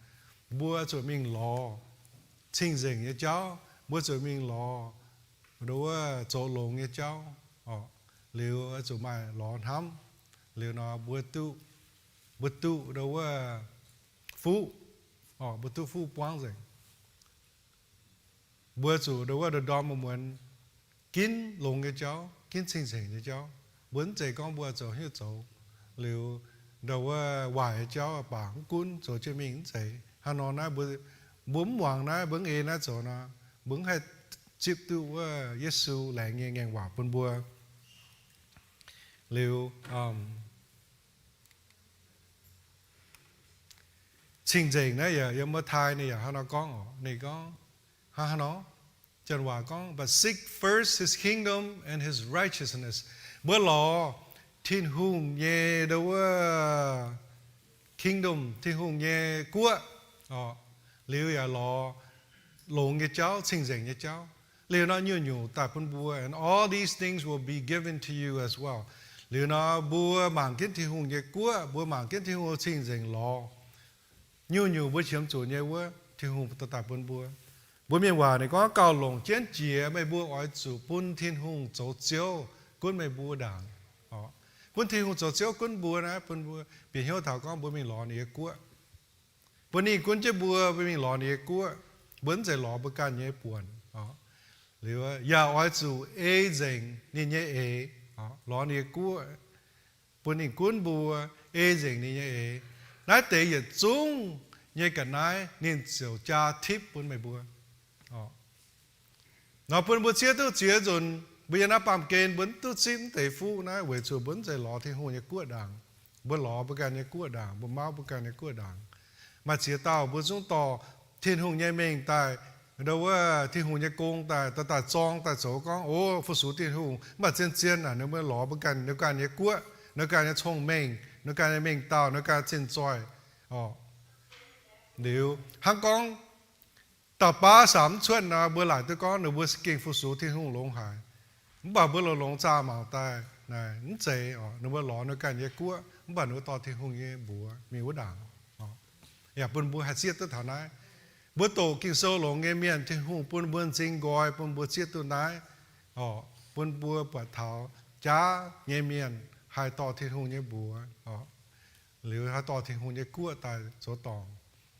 Mbuo zuqc mingh lorz cing-nzengc nyei jauv, mbuo zuqc mingh lorz, nduov wuov, zoux longx nyei jauv oc. Liuz zuqc maaih lorz hnamv. Liuz nor mbuo duqv, mbuo duqv, nduov wuov, fuqv oc, mbuo duqv fuqv buangv nzengc. Mbuo zuqc, nduov wuov, ndorm-ndorm muonz-muonz ginv longx nyei jauv, ginv cing-nzengc nyei jauv. Mbuo mv zeiz gorngv mbuo zoux haaix nyungc zoux, liuz, nduov wuov, waaic nyei jauv baac mv gunv zoux jienv mingh, mv zeiz. Hnangv nor naaiv mbuo, mbuo mv muangx naaiv, mbuo mv ei naaiv zoux nor, mbuo mv haih zipv duqv wuov Yesu laengz nyei ngaengc waac bun mbuo. Liuz, cing-nzengc naaiv yaac yiem wuov taaih ninh yaac hnangv nor gorngv oc. Ninh gorngv, hnangv haaix nor? Janx waac gorngv, but seek first his kingdom and his righteousness. Mbuo lorz Tin-Hungh nyei, nduov wuov, kingdom, Tin-Hungh nyei guoqv oc. Liuz yaac lorz longx nyei jauv, cing-nzengc nyei jauv. Liuz nor nyungc-nyungc daaih bun mbuo, and all these things will be given to you as well. Liuz nor mbuo mangc jienv Tin-Hungh nyei guoqv, mbuo mangc jienv Tin-Hungh cing-nzengc lorz nyungc-nyungc mbuo qiemx zuqc nyei wuov, Tin-Hungh daaih bun mbuo. Mbuo mienh waac ninh gorngv, gauh longc jienv jiex meih mbuo oix zuqc bun Tin-Hungh zoux Ziouv gunv meih mbuo ndaangc. Bun Tin-Hungh zoux Ziouv gunv mbuo naaiv, bun mbuo bieqc hnyouv taux gorngv mbuo mingh lorz ninh nyei guoqv. Bun ninh gunv jienv mbuo, mbuo mingh lorz ninh nyei guoqv. Mbuo mv zeiz lorz mbuo ganh nyei buonc. Liuz yaac oix zuqc ei nzengc ninh nyei eix, lorz ninh nyei guoqv, bun ninh gunv mbuo, ei nzengc ninh nyei eix. Naaiv deix yietc zungv nyei ga'naaiv ninh ziouc jaa tipv bun meih mbuo. Nor bun mbuo zieqv duqv ziex nzunc, mbuo yiem naaiv baamh gen mbuo mv duqv zipv mv deix fuqv naaiv weic zuqc mbuo mv zeiz lorz Tin-Hungh nyei guoqv ndaangc. Mbuo lorz mbuo ganh nyei guoqv ndaangc, mbuo mauv mbuo ganh nyei guoqv ndaangc. Maaih ziex dauh mbuo zungv dorh Tin-Hungh nyei mengh daaih, ndo wuov Tin-Hungh nyei gong daaih, daaih, daaih zorng daaih zoux gorngv, o, fu-sux Tin-Hungh. Mv baac zien-zien naaic ninh mbuo lorz mbuo ganh, ninh ganh nyei guoqv, ninh ganh nyei cong-mengh, ninh ganh nyei mengh dauh, ninh ganh zinh zoih. Liuz hnangv gorngv dauh baav samx mv cuotv nor, mbuo laaic duqv gorngv ninh mbuo se gengh fu-sux Tin-Hungh longx haic. Mv baac mbuo longx-longx zaah mangc daaih naaic mv zeiz oc. Ninh mbuo lorz ninh ganh nyei guoqv, mv baac ninh mbuo dorh Tin-Hungh nyei mbuox mingh wuov ndaangc. Yaac bun mbuo haih zieqv duqv taux naaiv. Mbuo doqc Ging-Sou longx nyei mienh, Tin-Hungh bun mbuo m'zing nqoi, bun mbuo zieqv duqv naaiv oc. Bun mbuo buatc taux jaav nyei mienh haih dorh Tin-Hungh nyei mbuox oc, liuz haih dorh Tin-Hungh nyei guoqv daaih zoux dorngc.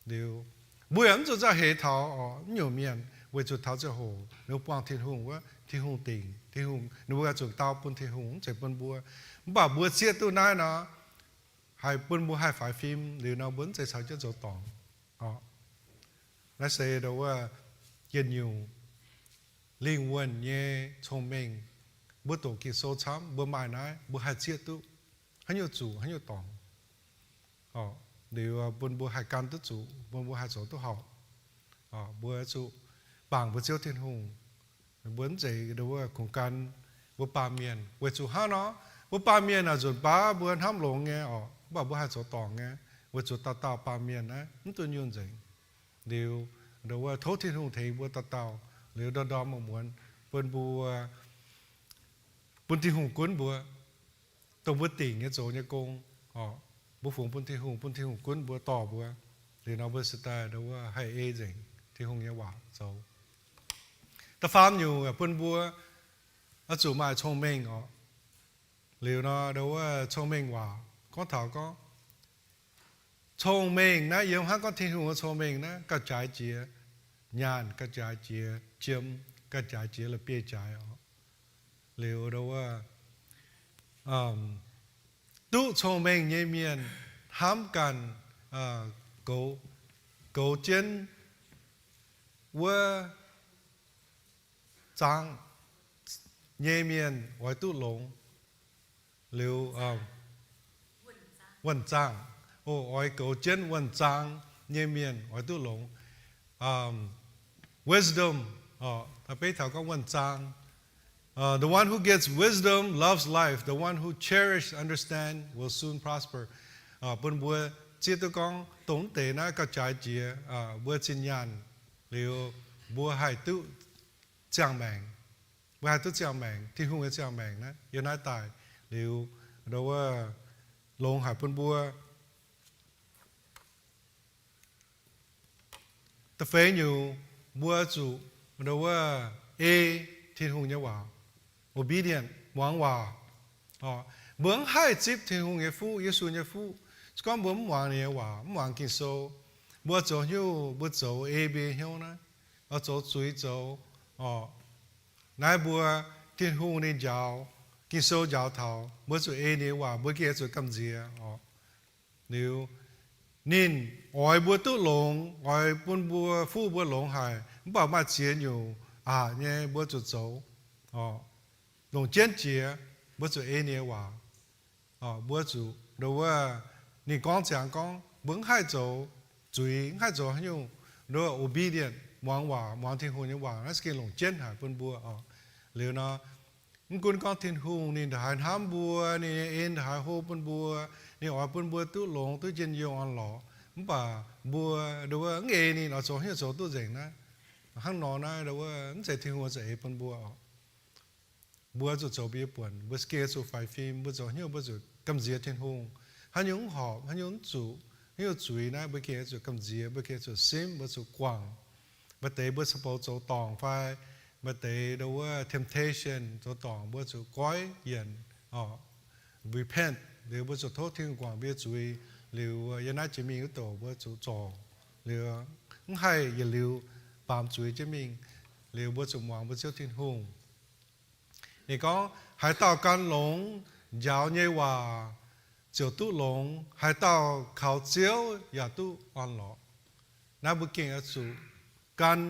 Liuz mbuo yaac mv zuqc nzauh heix taux oc, mv nyungc mienh, weic zuqc taux ziangh hoc ninh mbuo buangh Tin-Hungh wuov, Tin-Hungh dingc, Tin-Hungh, ninh mbuo zuqc dau bun Tin-Hungh, mv zeiz bun mbuo. Mv baac mbuo zieqv duqv naaiv nor, haih bun mbuo haih faix fim, liuz nor mbuo mv zeiz caux jienv zoux dorngc oc. Naaiv se ndo wuov yietc nyungc lingh wuonh nyei cong-mengh. Mbuo doqc Ging-Sou camv, mbuo maaih naaiv, mbuo haih zieqv duqv haaix nyungc zuqc haaix nyungc dorngc. Liuz bun mbuo haih gan duqv zuqc, bun mbuo haih zoux duqv horpc. Mbuo zuqc bangc mbuo Ziouv Tin-Hungh. Mbuo mv zeiz ndo wuov kungx gan mbuo baamh mienh. Weic zuqc hnangv nor, mbuo baamh mienh naaic nzunc baav mbuo hnamv longx nyei oc, mv baac mbuo haih zoux dorngc nyei, weic zuqc dauh dauh baamh mienh naaiv mv duqv nyungc nzengc. Liuz ndo wuov tov Tin-Hungh tengx mbuo dauh dauh, liuz ndorm ndorm muonz bun mbuo, bun Tin-Hungh gunv mbuo, dongh mbuo dingc nyei zoux nyei gong oc. Mbuo fungx bun Tin-Hungh, bun Tin-Hungh gunv mbuo, dorh mbuo. Liuz nor mbuo se daaih ndo wuov haih ei nzengc Tin-Hungh nyei waac zoux. Da'faam nyungc bun mbuo oix zuqc maaih cong-mengh oc. Liuz nor ndo wuov cong-mengh waac gorngv taux gorngv, cong-mengh naaiv yiem hnangv gorngv Tin-Hungh nyei cong-mengh naaiv gauh jaaix jiex nyaanh, gauh jaaix jiex jiem, gauh jaaix jiex la'bieiv-jaaix oc. Liuz ndo wuov duqv cong-mengh nyei mienh hnamv ganh goux, goux jienv wuov zaangc nyei mienh oix duqv longx. Liuz wuonh zaangc, o, oix goux jienv wuonh zaangc nyei mienh oix duqv longx. Wisdom, beiv taux gorngv wuonh zaangc. The one who gets wisdom loves life. The one who cherishes understand will soon prosper. Bun mbuo zieqv duqv gorngv dongh mv deix naaiv gauh jaaix jiex mbuo zinh nyaanh, liuz mbuo haih duqv ziangh maengc. Mbuo haih duqv ziangh maengc, Tin-Hungh nyei ziangh maengc naaiv yiem naaiv daaih. Liuz ndo wuov longx haic bun mbuo. Da'feix nyungc, mbuo zuqc ndo wuov ei Tin-Hungh nyei waac, obedient, muangx waac. Mbuo mv haih zipv Tin-Hungh nyei fuqv, Yesu nyei fuqv, se gorngv mbuo mv muangx ninh nyei waac, mv muangx Ging-Sou. Mbuo zoux hnyouv, mbuo zoux ei mbuo nyei hnyouv naaiv, oix zoux zuiz zoux oc. Naaiv mbuo Tin-Hungh ninh njaaux, Ging-Sou njaaux taux mbuo zuqc ei ninh nyei waac, mbuo gengh zuqc gamh nziex oc. Liuz ninh oix mbuo duqv longx, oix bun mbuo fuqv mbuo longx haic, mv baac maaih ziex nyungc aqc nyei mbuo zuqc zoux. Longc jienv jiex, mbuo zuqc ei ninh nyei waac. Mbuo zuqc ndo wuov ninh gorngv ziangx gorngv mbuo mv haih zoux zuiz, mv haih zoux haaix nyungc, ndo obedient, muangx waac, muangx Tin-Hungh nyei waac, naaiv se gengh longc jienv haic bun mbuo oc. Liuz nor, mv gunv gorngv Tin-Hungh ninh ndongc haaix hnamv mbuo, ninh nyei en ndongc haaix hlo bun mbuo, ninh oix bun mbuo duqv longx, duqv njien-youh orn-lorqc, mv baac mbuo ndo wuov mv ei ninh oix zoux haaix nyungc zoux duqv nzengc naaiv. Hnangv nor naaiv ndo wuov mv zeiz Tin-Hungh oix zuqc eix bun mbuo oc. Mbuo zuqc zoux mbuo nyei buonc, mbuo se gengh zuqc faix fim, mbuo zoux hnyouv mbuo zuqc gamh nziex Tin-Hungh. Haaix nyungc mv horpc, haaix nyungc mv zuqc, haaix nyungc zuiz naaiv, mbuo gengh zuqc gamh nziex, mbuo gengh zuqc simv, mbuo zuqc guangc. Maaih deix mbuo se bouc zoux dorngc fai maaih deix ndo wuov temptation zoux dorngc, mbuo zuqc goiv yienc, repent, liuz mbuo zuqc tov Tin-Hungh guangc mbuo nyei zuiz, liuz yiem naaiv jiex mingh wuov douc mbuo zuqc zorc, liuz mv haih yietc liuz baamz zuiz jienv mingh, liuz mbuo zuqc muangx mbuo Ziouv Tin-Hungh. Ninh gorngv, haaix dauh gan longx njaaux nyei waac ziouc duqv longx, haaix dauh kaux Ziouv yaac duqv orn-lorqc. Naaiv mbuo gengh oix zuqc gan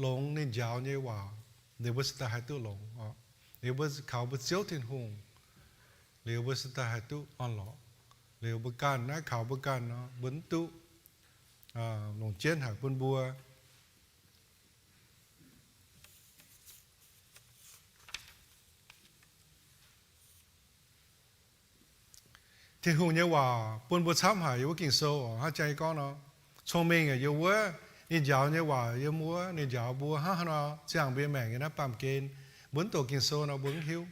longx ninh njaaux nyei waac, liuz mbuo se daaih haih duqv longx. Liuz mbuo kaux mbuo Ziouv Tin-Hungh, liuz mbuo se daaih haih duqv orn-lorqc. Liuz mbuo ganh naaiv kaux mbuo ganh nor, mbuo mv duqv. longc jienv haic bun mbuo. Tin-Hungh nyei waac bun mbuo camv haic yiem wuov Ging-Sou oc. Hnangv jang yie gorngv nor, cong-mengh yiem wuov, ninh njaaux nyei waac yiem wuov, ninh njaaux mbuo hnangv haaix nor ziangh mbuo maengc yiem naaiv baamh gen. Mbuo mv doqc Ging-Sou nor mbuo mv hiuv.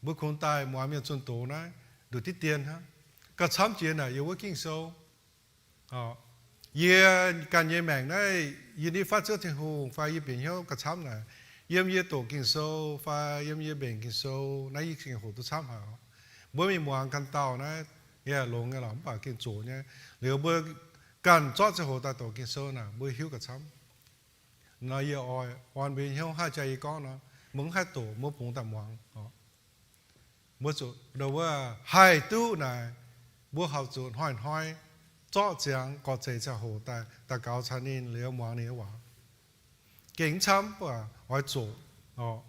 Mbuo kungx daaih muangx mienh zunh doz naaiv nduqc diqv dien hnangv. Gauh camv jiex naaic yiem wuov Ging-Sou. Yie ganh nyei maengc naaiv, yie nitv fatv Ziouv Tin-Hungh fai yie bieqc hnyouv gauh camv naaic, yiem yie doqc Ging-Sou fai yiem yie mbenc Ging-Sou naaiv, yie gengh hoqc duqv camv haic oc. Mbuo mingh muangx ganh dauh naaiv, yaac longx nyei lorqc, mv baac gengh zoqc nyei. Liuz mbuo ganh zorqv ziangh hoc daaih doqc Ging-Sou naaic, mbuo hiuv gauh camv. Nor yie oix orn mbuo hnyouv hnangv jang yie gorngv nor, mbuo mv haih doqc, mbuo bungx daaih muangx. Mbuo zuqc ndo wuov haih duqv naaic, mbuo horpc zuqc hnoi-hnoi zorqv ziangx gorqv-zeic ziangh hoc daaih daux gaux caux ninh liuz muangx ninh nyei waac. Gengh mv camv, mv baac oix zoqc oc.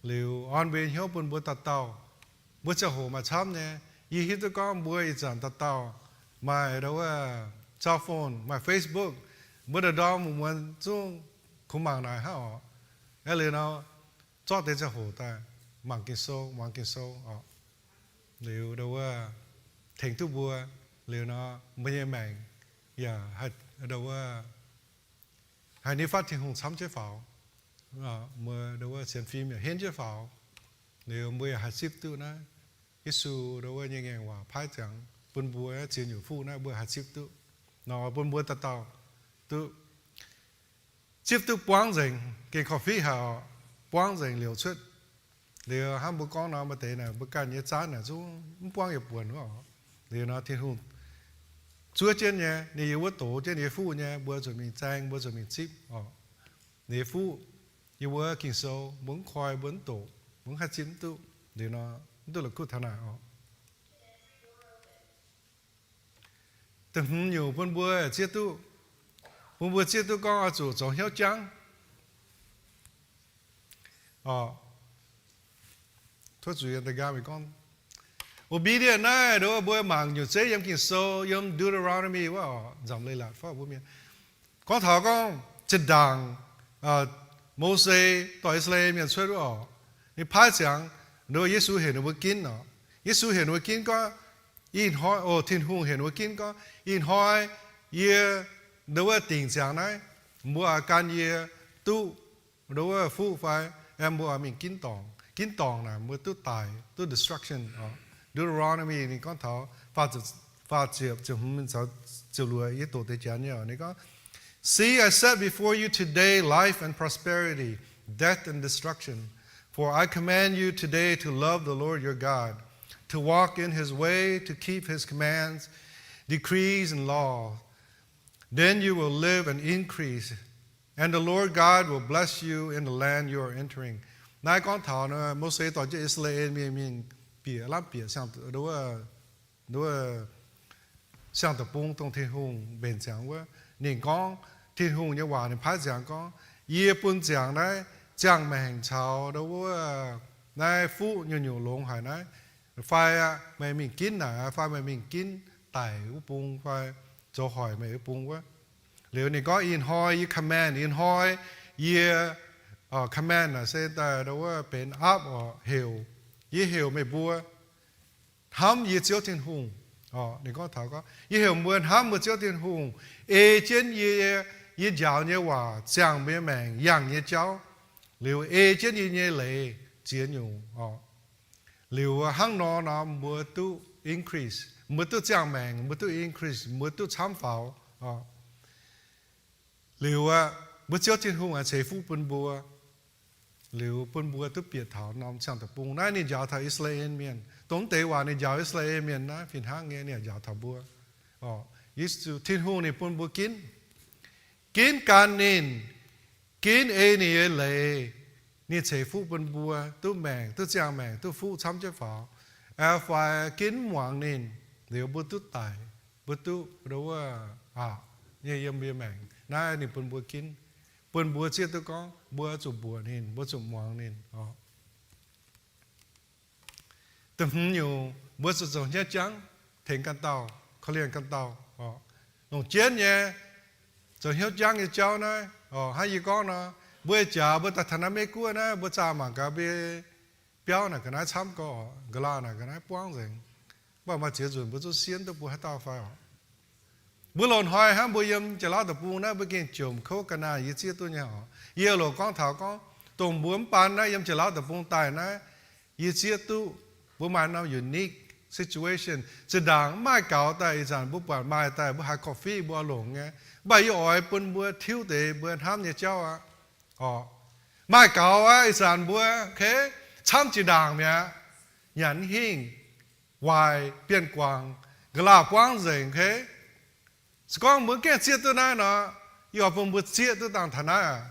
Liuz orn mbuo nyei hnyouv bun mbuo dauh dauh. Mbuo ziangh hoc maaih camv nyei. Yie hiuv duqv gorngv mbuo ih zanc dauh dauh maaih ndo wuov cell phone, maaih Facebook, mbuo ndorm-ndorm muonz zungv kungx mangc naaic hnangv oc. Aa, liuz nor, zorqv deix ziangh hoc daaih mangc Ging-Sou, muangx Ging-Sou oc. Liuz ndo wuov tengx duqv mbuo, liuz nor mbuo nyei maengc yaac haih ndo wuov haih nitv fatv Tin-Hungh camv jienv faaux. Mbuo ndo wuov sienx fim yaac henv jienv faaux. Liuz mbuo yaac haih zipv duqv naaiv Yesu ndo wuov nyei ngaengc waac paaiv ziangx bun mbuo ziex nyungc fuqv naaiv mbuo haih zipv duqv. Nor bun mbuo dauh dauh duqv zipv duqv buangv nzengc, gengh korv-fiqv haic oc, buangv nzengc liouc cuotv. Liuz hnangv mbuo gorngv nor, maaih deix naaic mbuo ganh nyei zaanv naaic zungv mv buangv yietc buonc wuov oc. Liuz nor Tin-Hungh zuov jienv nyei, ninh yiem wuov doz jienv ninh nyei fuqv nyei, mbuo zuqc mingh zaeng, mbuo zuqc mingh zipv oc. Ninh nyei fuqv yiem wuov Ging-Sou, mbuo mv koi, mbuo mv doqc, mbuo mv haih zipv mv duqv. Liuz nor mv duqv la'kuqv taux naaic oc. Da'hmz nyungc bun mbuo zieqv duqv, bun mbuo zieqv duqv gorngv oix zuqc zoux hnyouv jangv. Oc, tov zuqc yie da'nqaang mingh gorngv obedient naaiv, ndo wuov mbuo mangc nyungc zeiv yiem Ging-Sou, yiem Deuteronomy wuov oc, Nzamc Leiz-Latc fai mbuo mienh gorngv taux gorngv zinh ndaangc Mose dorh I^saa^laa^en Mienh cuotv wuov oc, ninh paaiv ziangx ndo wuov Yesu heuc ninh mbuo ginv oc. Yesu heuc ninh mbuo ginv gorngv, ih hnoi, o, Tin-Hungh heuc ninh mbuo ginv gorngv, ih hnoi yie ndo wuov dingc ziangx naaiv, mbuo oix gan yie duqv ndo wuov fuqv fai, aengx mbuo oix mingh ginv dorngc. Ginv dorngc naaic mbuo duqv daic, duqv destruction oc. Deuteronomy ninh gorngv taux faah ziepc, faah ziepc, ziepc hmz caux ziepc luoqc, yie doqc deix janx nyei oc. Ninh gorngv, See, I set before you today life and prosperity, death and destruction. For I command you today to love the Lord your God, to walk in his way, to keep his commands, decrees, and law. Then you will live and increase, and the Lord God will bless you in the land you are entering. Naaiv gorngv taux nor, Mose dorh jienv I^saa^laa^en Mienh mingh bieqc lamh bieqc siang, ndo wuov, ndo wuov siang-deic-bung, dongh Tin-Hungh mbenc ziangx wuov. Ninh gorngv, Tin-Hungh nyei waac ninh paaiv ziangx gorngv, yie bun ziangx naaiv ziangh maengc caux ndo wuov naaiv fuqv nyungc-nyungc longx haic naaiv, fai aqv, meih mingh ginv naaic, fai meih mingh ginv daic wuov bung, fai zoux hoic meih wuov bung wuov. Liuz ninh gorngv, ih hnoi yie command, ih hnoi yie, command naaic se daaih ndo wuov benx aapv oc, heuc, yie heuc meih mbuo hnamv yie Ziouv Tin-Hungh. Ninh gorngv taux gorngv, yie heuc mbuo hnamv mbuo Ziouv Tin-Hungh, ei jienv yie, yie njaaux nyei waac ziangh mbuo nyei maengc yangh nyei jauv, liuz ei jienv yie nyei leiz ziex nyungc oc. Liuz hnangv nor nor mbuo duqv increase, mbuo duqv ziangh maengc, mbuo duqv increase, mbuo duqv camv faaux oc. Liuz aqv, mbuo Ziouv Tin-Hungh aengx ceix fuqv bun mbuo. Liuz bun mbuo duqv bieqc taux norm ziangh deic-bung. Naaiv ninh njaaux taux I^saa^laa^en Mienh. Dongh mv deix waac ninh njaaux I^saa^laa^en Mienh naaiv fih hnangv nyei ninh yaac njaaux taux mbuo. Yesu, Tin-Hungh ninh bun mbuo ginv, ginv gan ninh, ginv ei ninh nyei leiz, ninh ceix fuqv bun mbuo duqv maengc, duqv ziangh maengc, duqv fuqv camv jienv faaux. Fai ginv mv muangx ninh, liuz mbuo duqv daic, mbuo duqv ndo wuov aqc nyei yiem mbuo nyei maengc. Naaiv ninh bun mbuo ginv, bun mbuo zieqv duqv gorngv mbuo zuqc mbuoqc ninh, mbuo zuqc muangx ninh oc. Da'hmz nyungc, mbuo zuqc zoux hnyouv jangv, tengx ganh dauh, korv-lienh ganh dauh oc. longc jienv nyei, zoux hnyouv jangv nyei jauv naaiv. Hnangv yie gorngv nor, mbuo jaax mbuo daaih taux naaiv Meiv Guoqv naaiv, mbuo zaah mangc gaax mbuo biauv naaic ga'naaiv camv gorx, ga'laaih naaic ga'naaiv buangv nzengc. Mv baac maaih ziex nzunc mbuo zuqc sienv duqv mbuo haaix dauh fai oc. Mbuo loz-hnoi hnangv mbuo yiem Janx-Lauv Deic-Bung naaiv, mbuo gengh jomc kouv ga'naaiv, yie zieqv duqv nyei oc. Yie loc gorngv taux gorngv dongh mbuo mv baan naaiv yiem Janx-Lauv Deic-Bung daaih naaiv, yie zieqv duqv mbuo maaih norm unique situation. Zinh ndaangc mv maaih gaux daaih, ih zanc mbuo buatc maaih daaih, mbuo haiz korv-fiqv mbuo oix longc nyei. Mv baac yie oix bun mbuo tiuv deix mbuo hnamv nyei jauv aqv. Oc, maaih gaux aqv. Ih zanc mbuo, okay, camv jiex ndaangc mi'aqv. Nyanc hingh, waaic, bienh guangc, ga'laaih buangv nzengc, okay. Se gorngv mbuo gengh zieqv duqv naaiv nor, yie oix bun mbuo zieqv duqv dangh taux naaiv aqv.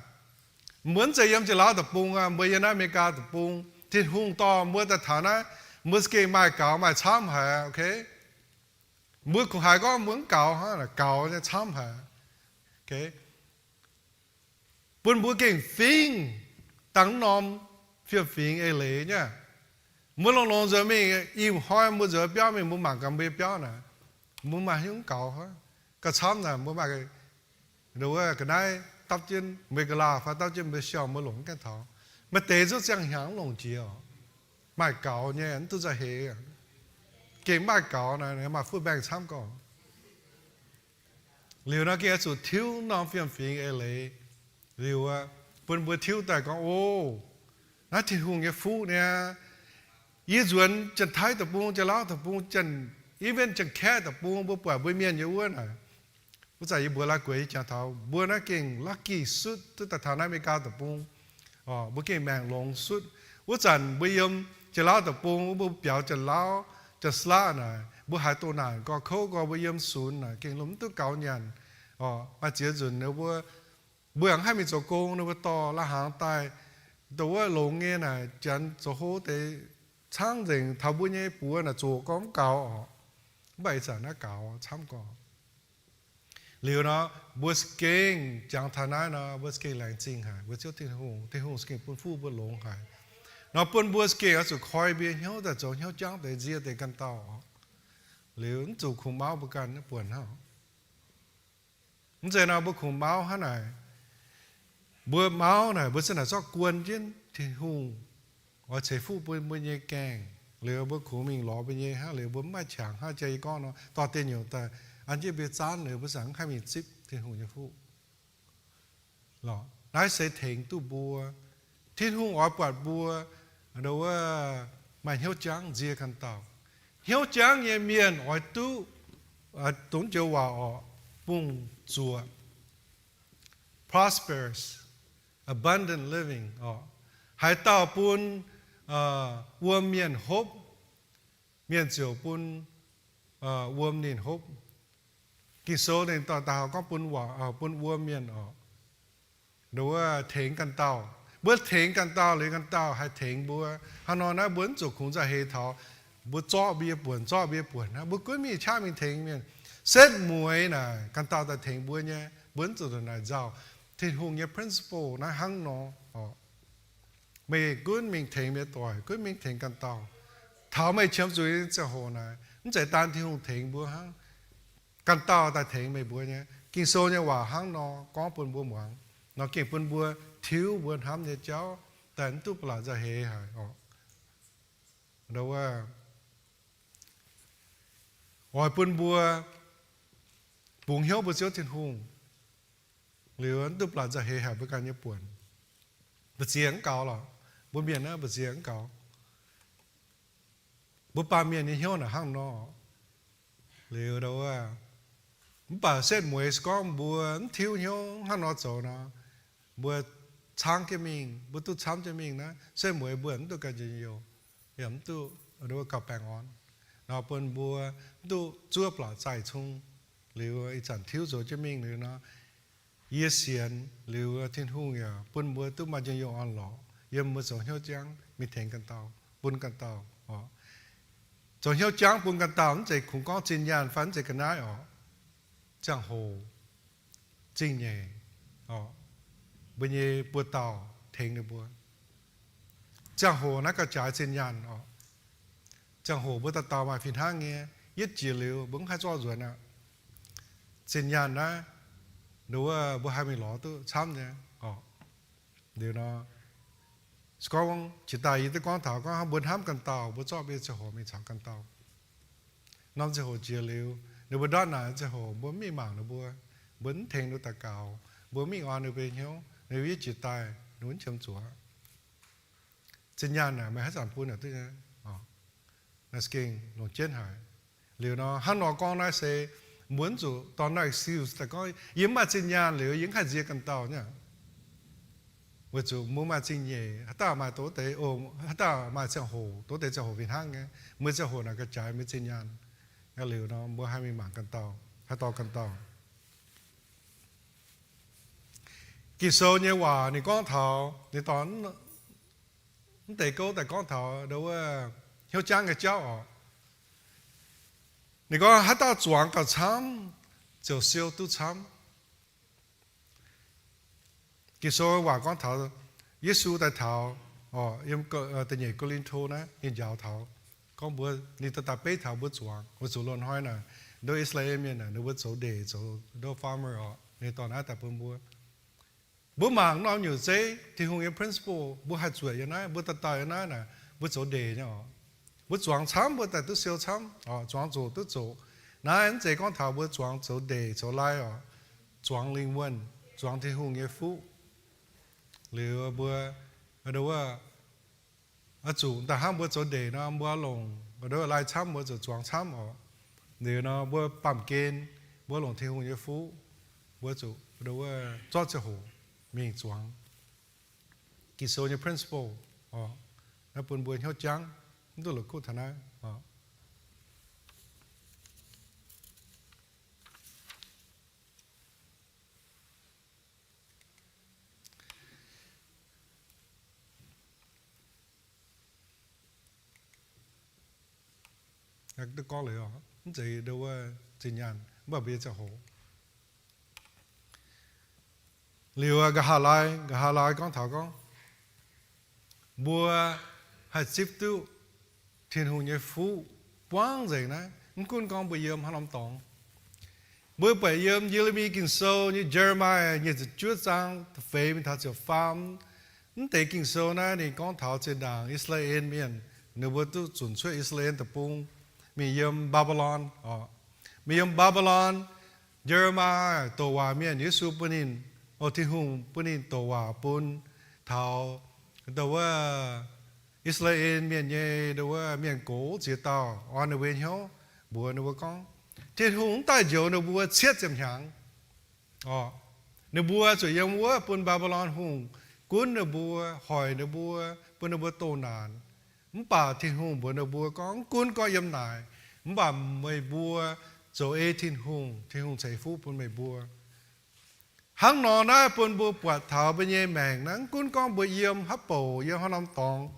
Mbuo mv zeiz yiem Janx-Lauv Deic-Bung aqv, mbuo yiem naaiv America Deic-Bung. Tin-Hungh dorh mbuo daaih taux naaiv, mbuo za'gengh maaih gaux maaih camv haic, okay. Mbuo kungx haiz gorngv mbuo mv gaux hnangv, gaux nyei camv haic, okay. Bun mbuo gengh fingx dangh norm fiem-fingx eix leiz nyei. Mbuo longx-longx nzuonx mingh, ih hnoi mbuo nzuonx biauv mingh, mbuo mangc gaax mbuo nyei biauv naaic, mbuo maaih hnyouv gaux hnangv. Gauh camv naaic mbuo maaih wuov ga'naaiv dapv jienv mbuo ga'laaih fai dapv jienv mbuo siou, mbuo longc mv gaengh taux. Maaih deix zungv ziangh hnyangx mv longc jiex oc. Maaih gaux nyei, mv duqv nzauh heix. Gengh maaih gaux naaic, maaih fuqv mbaengx camv gorx. Liuz nor gengh oix zuqc tiuv norm fiem-fingx eix leiz. Liuz aqv, bun mbuo tiuv daaih gorngv, o, naaiv Tin-Hungh nyei fuqv niaa. Yie nzuonx Janx-Taiv Deic-Bung, Janx-Lauv Deic-Bung, Janx, even Janx-Kaeqv Deic-Bung, mbuo buatc mbuo Mienh nyei wuov naaic, wuov zanc yie mbuox la'guaih ih jangx taux mbuo naaiv gengh lucky suiv duqv daaih taux naaiv America Deic-Bung. Mbuo gengh maengc longx suiv. Wuov zanc mbuo yiem Janx-Lauv Deic-Bung, mbuo biaux Janx-Lauv, Janx-Slaqv naaic, mbuo haaix doqc naanc gorx kouv gorx, mbuo yiem sunx naaic gengh lomh mv duqv gaux nyanc. Maaih ziex nzunc ninh mbuo, mbuo yaac mv haih mingh zoux gong, ninh mbuo dorh lai-hnaangx daaih, dongh wuov longx nyei naaic, Janx zoux hlo deix caangv nzengc taux mbuo nyei buoz naaic zoqc gorngv mv gaux oc. Mv baac ih zanc naaiv gaux camv gorx. Liuz nor, mbuo za'gengh jangx taux naaiv nor, mbuo za'gengh laengz zingh haic mbuo Ziouv Tin-Hungh. Tin-Hungh za'gengh bun fuqv mbuo longx haic. Nor bun mbuo za'gengh oix zuqc koi mbuo nyei hnyouv daaih zoux hnyouv jangv deix nzie deix ganh dauh oc. Liuz mv zuqc kungx mauv mbuo ganh buonc hnangv. Mv zeiz nor mbuo kungx mauv hnangv naaic. Mbuo mauv naaic, mbuo za'naaic zorqv guon jienv Tin-Hungh oix ceix fuqv bun mbuo nyei gaengh. Liuz mbuo kungx mingh lorz mbuo nyei hnangv, liuz mbuo mv maaih qangx hnangv jiex yie gorngv nor, dorh deix nyungc daaih an jienv mbuo nyei zaanv, liuz mbuo za'gengh mv haih mingh zipv Tin-Hungh nyei fuqv. Naaiv se tengx duqv mbuo. Tin-Hungh oix buatc mbuo, wuov, maaih hnyouv jangv nzie ganh dauh. Hnyouv jangv nyei mienh oix duqv, dongh joux waac oc, bungx zuoqc, prosperous, abundant living oc. Haaix dauh bun wuom mienh hopv, mienh ziouc bun wuom ninh hopv. Ging-Sou ninh daaih gorngv bun wuom mienh oc, wuov tengx ganh dauh. Mbuo tengx ganh dauh liuz ganh dauh haih tengx mbuo. Hnangv nor naaiv mbuo mv zuqc kungx nzauh heix taux mbuo zorqv mbuo nyei buonc, zorqv mbuo nyei buonc hnangv. Mbuo gunv mingh qaqv mingh tengx mienh. Setv mueiz naaic ganh dauh daaih tengx mbuo nyei. Mbuo mv zuqc naaic nzauh. Tin-Hungh nyei principle naaiv hnangv nor oc. Meih gunv mingh tengx meih doic, gunv mingh tengx ganh dauh. Taux meih qiemx zuiz nyei ziangh hoc naaic, mv zeiz daan Tin-Hungh tengx mbuo hnangv, ganh dauh daaih tengx meih mbuo nyei. Ging-Sou nyei waac hnangv nor gorngv bun mbuo muangx. Nor gengh bun mbuo tiuv mbuo hnamv nyei jauv daaih mv duqv ba'laqc nzauh heix haic oc. Oix bun mbuo bungx hnyouv mbuo Ziouv Tin-Hungh, liuz mv duqv ba'laqc nzauh heix haic mbuo ganh nyei buonc. Mbu'ziex mv gaux lorqc. Mbuo mienh naaiv mbu'ziex mv gaux. Mbuo baamh mienh nyei hnyouv naaic hnangv nor. Liuz, mv baac setv mueiz se gorngv mbuo mv tiuv hnyouv hnangv nor zoux nor, mbuo caangv jienv mingh, mbuo duqv camv jienv mingh naaiv, setv mueiz mbuo mv duqv ganh njien-youh, yaac mv duqv gauh baengh orn. Nor bun mbuo mv duqv zuov ba'laqc zaih cung. Liuz ih zanc tiuv zoux jienv mingh liuz nor, yie sienx liuz Tin-Hungh yaac bun mbuo duqv maaih njien-youh orn-lorqc yiem mbuo zoux hnyouv jangv mingh tengx ganh dauh, bun ganh dauh oc. Zoux hnyouv jangv bun ganh dauh mv zeiz kungx gorngv zinh nyaanh fai mv zeiz ga'naaiv oc. Ziangh hoc, zingh nyeic oc, mbuo nyei buoz-dauh tengx ninh mbuo. Ziangh hoc naaiv gauh jaaix zinh nyaanh oc. Ziangh hoc mbuo dauh dauh maaih fih hnangv nyei, yietv jiex liuz mbuo mv haih zorqv nzuonx aqv. Zinh nyaanh naaiv, nduov, mbuo haih mingh lorz duqv camv nyei oc. Liuz nor, se gorngv jiex daaih yie duqv gorngv taux gorngv mbuo hnamv ganh dauh, mbuo zorqv mbuo nyei ziangh hoc mingh caux ganh dauh. Norm ziangh hoc jiex liuz, ninh mbuo ndortv naaic ziangh hoc mbuo mv mingh mangc ninh mbuo, mbuo mv tengx ninh mbuo daux gaux, mbuo mv mingh orn ninh mbuo nyei hnyouv, ninh mbuo jiex daaih ninh mbuo mv qiemx zuqc. Zinh nyaanh naaic meih haaix zanc bun yaac duqv nyei. Naaiv gengh longc jienv haic. Liuz nor, hnangv nor gorngv naaiv se mbuo mv zuqc dorh naaiv excuse daaih gorngv, yie mv maaih zinh nyaanh liuz yie mv haih nzie ganh dauh nyei. Weic zuqc mbuo maaih zingh nyeic, haaix dauh maaih doz deix, haaix dauh maaih ziangh hoc, doz deix ziangh hoc fih hnangv nyei. Mbuo ziangh hoc naaic ga'jaaix mbuo zinh nyaanh. Liuz nor, mbuo haih mingh mangc ganh dauh, haih dorh ganh dauh. Ging-Sou nyei waac ninh gorngv taux, ninh dorh mv deix gouv daaih gorngv taux nduov wuov hnyouv jangv nyei jauv oc. Ninh gorngv haaix dauh zuangx gauh camv, ziouc siou duqv camv. Ging-Sou waac gorngv taux Yesu daaih taux, yiem da'nyeic Ko^lin^to naaiv ninh njaaux taux gorngv mbuo, ninh daaih daaih beiv taux mbuo zuangx, weic zuqc loz-hnoi naaic nduov I^saa^laa^en Mienh naaic ninh mbuo zoux ndeic, zoux nduov farmer oc, ninh dorh naaiv daaih bun mbuo. Mbuo mangc norm nyungc zeiv, Tin-Hungh nyei principle, mbuo haih zuotc yiem naaiv, mbuo daaih daaih yiem naaiv naaic, mbuo zoux ndeic nyei oc. Mbuo zuangx camv, mbuo daaih duqv siou camv, zuangx zoqc duqv zoqc. Naaiv mv zeiz gorngv taux mbuo zuangx zoux ndeic zoux lai oc. Zuangx lingh wuonh, zuangx Tin-Hungh nyei fuqv. Liuz mbuo, nduov wuov, oix zuqc daaih hnangv mbuo zoux ndeic nor, mbuo longc, nduov wuov, lai camv mbuo zuqc zuangx camv oc. Liuz nor mbuo baamh gen, mbuo longc Tin-Hungh nyei fuqv, mbuo zuqc, nduov wuov, zorqv ziangh hoc mingh zuangx. Ging-Sou nyei principle oc, naaiv bun mbuo hnyouv jangv, mv duqv la'kuqv taux naaiv oc. Duqv gorngv liuz, mv zeiz nduov wuov zinh nyaanh, mv baac mbuo nyei ziangh hoc. Liuz nqa'haav laai, nqa'haav laai gorngv taux gorngv, mbuo haih zipv duqv Tin-Hungh nyei fuqv buangv nzengc naaiv, mv gunv gorngv mbuo yiem haaix norm dorngx. Mbuo buatc yiem Ye^le^mi Ging-Sou nyei Jeremiah nyic ziepc juov zaang da'feix mingh taux ziepc faam, mv deix Ging-Sou naaiv ninh gorngv taux zinh ndaangc I^saa^laa^en Mienh, ninh mbuo duqv zunc cuotv I^saa^laa^en Deic-Bung, mingh yiem Mbaa^mbe^lon oc. Mingh yiem Mbaa^mbe^lon, Ye^le^mi^yaa douc waac mienh, Yesu bun ninh, o, Tin-Hungh bun ninh douc waac bun taux nduov wuov I^saa^laa^en Mienh nyei nduov wuov mienh gox ziex dauh, orn ninh mbuo nyei hnyouv, mbuox ninh mbuo gorngv, Tin-Hungh mv daaih njoux ninh mbuo cietv ziepc hnyangx oc. Ninh mbuo zuqc yiem wuov bun Mbaa^mbe^lon Hungh gunv ninh mbuo, hoic ninh mbuo, bun ninh mbuo doh naanc. Mv baac Tin-Hungh mbuox ninh mbuo gorngv, mv gunv gorngv yiem naaic, mv baac meih mbuo zoux ei Tin-Hungh, Tin-Hungh ceix fuqv bun meih mbuo. Hnangv nor naaiv bun mbuo buatc taux mbuo nyei maengc naaiv, mv gunv gorngv mbuo yiem haaix bouc, yiem haaix norm dorngx,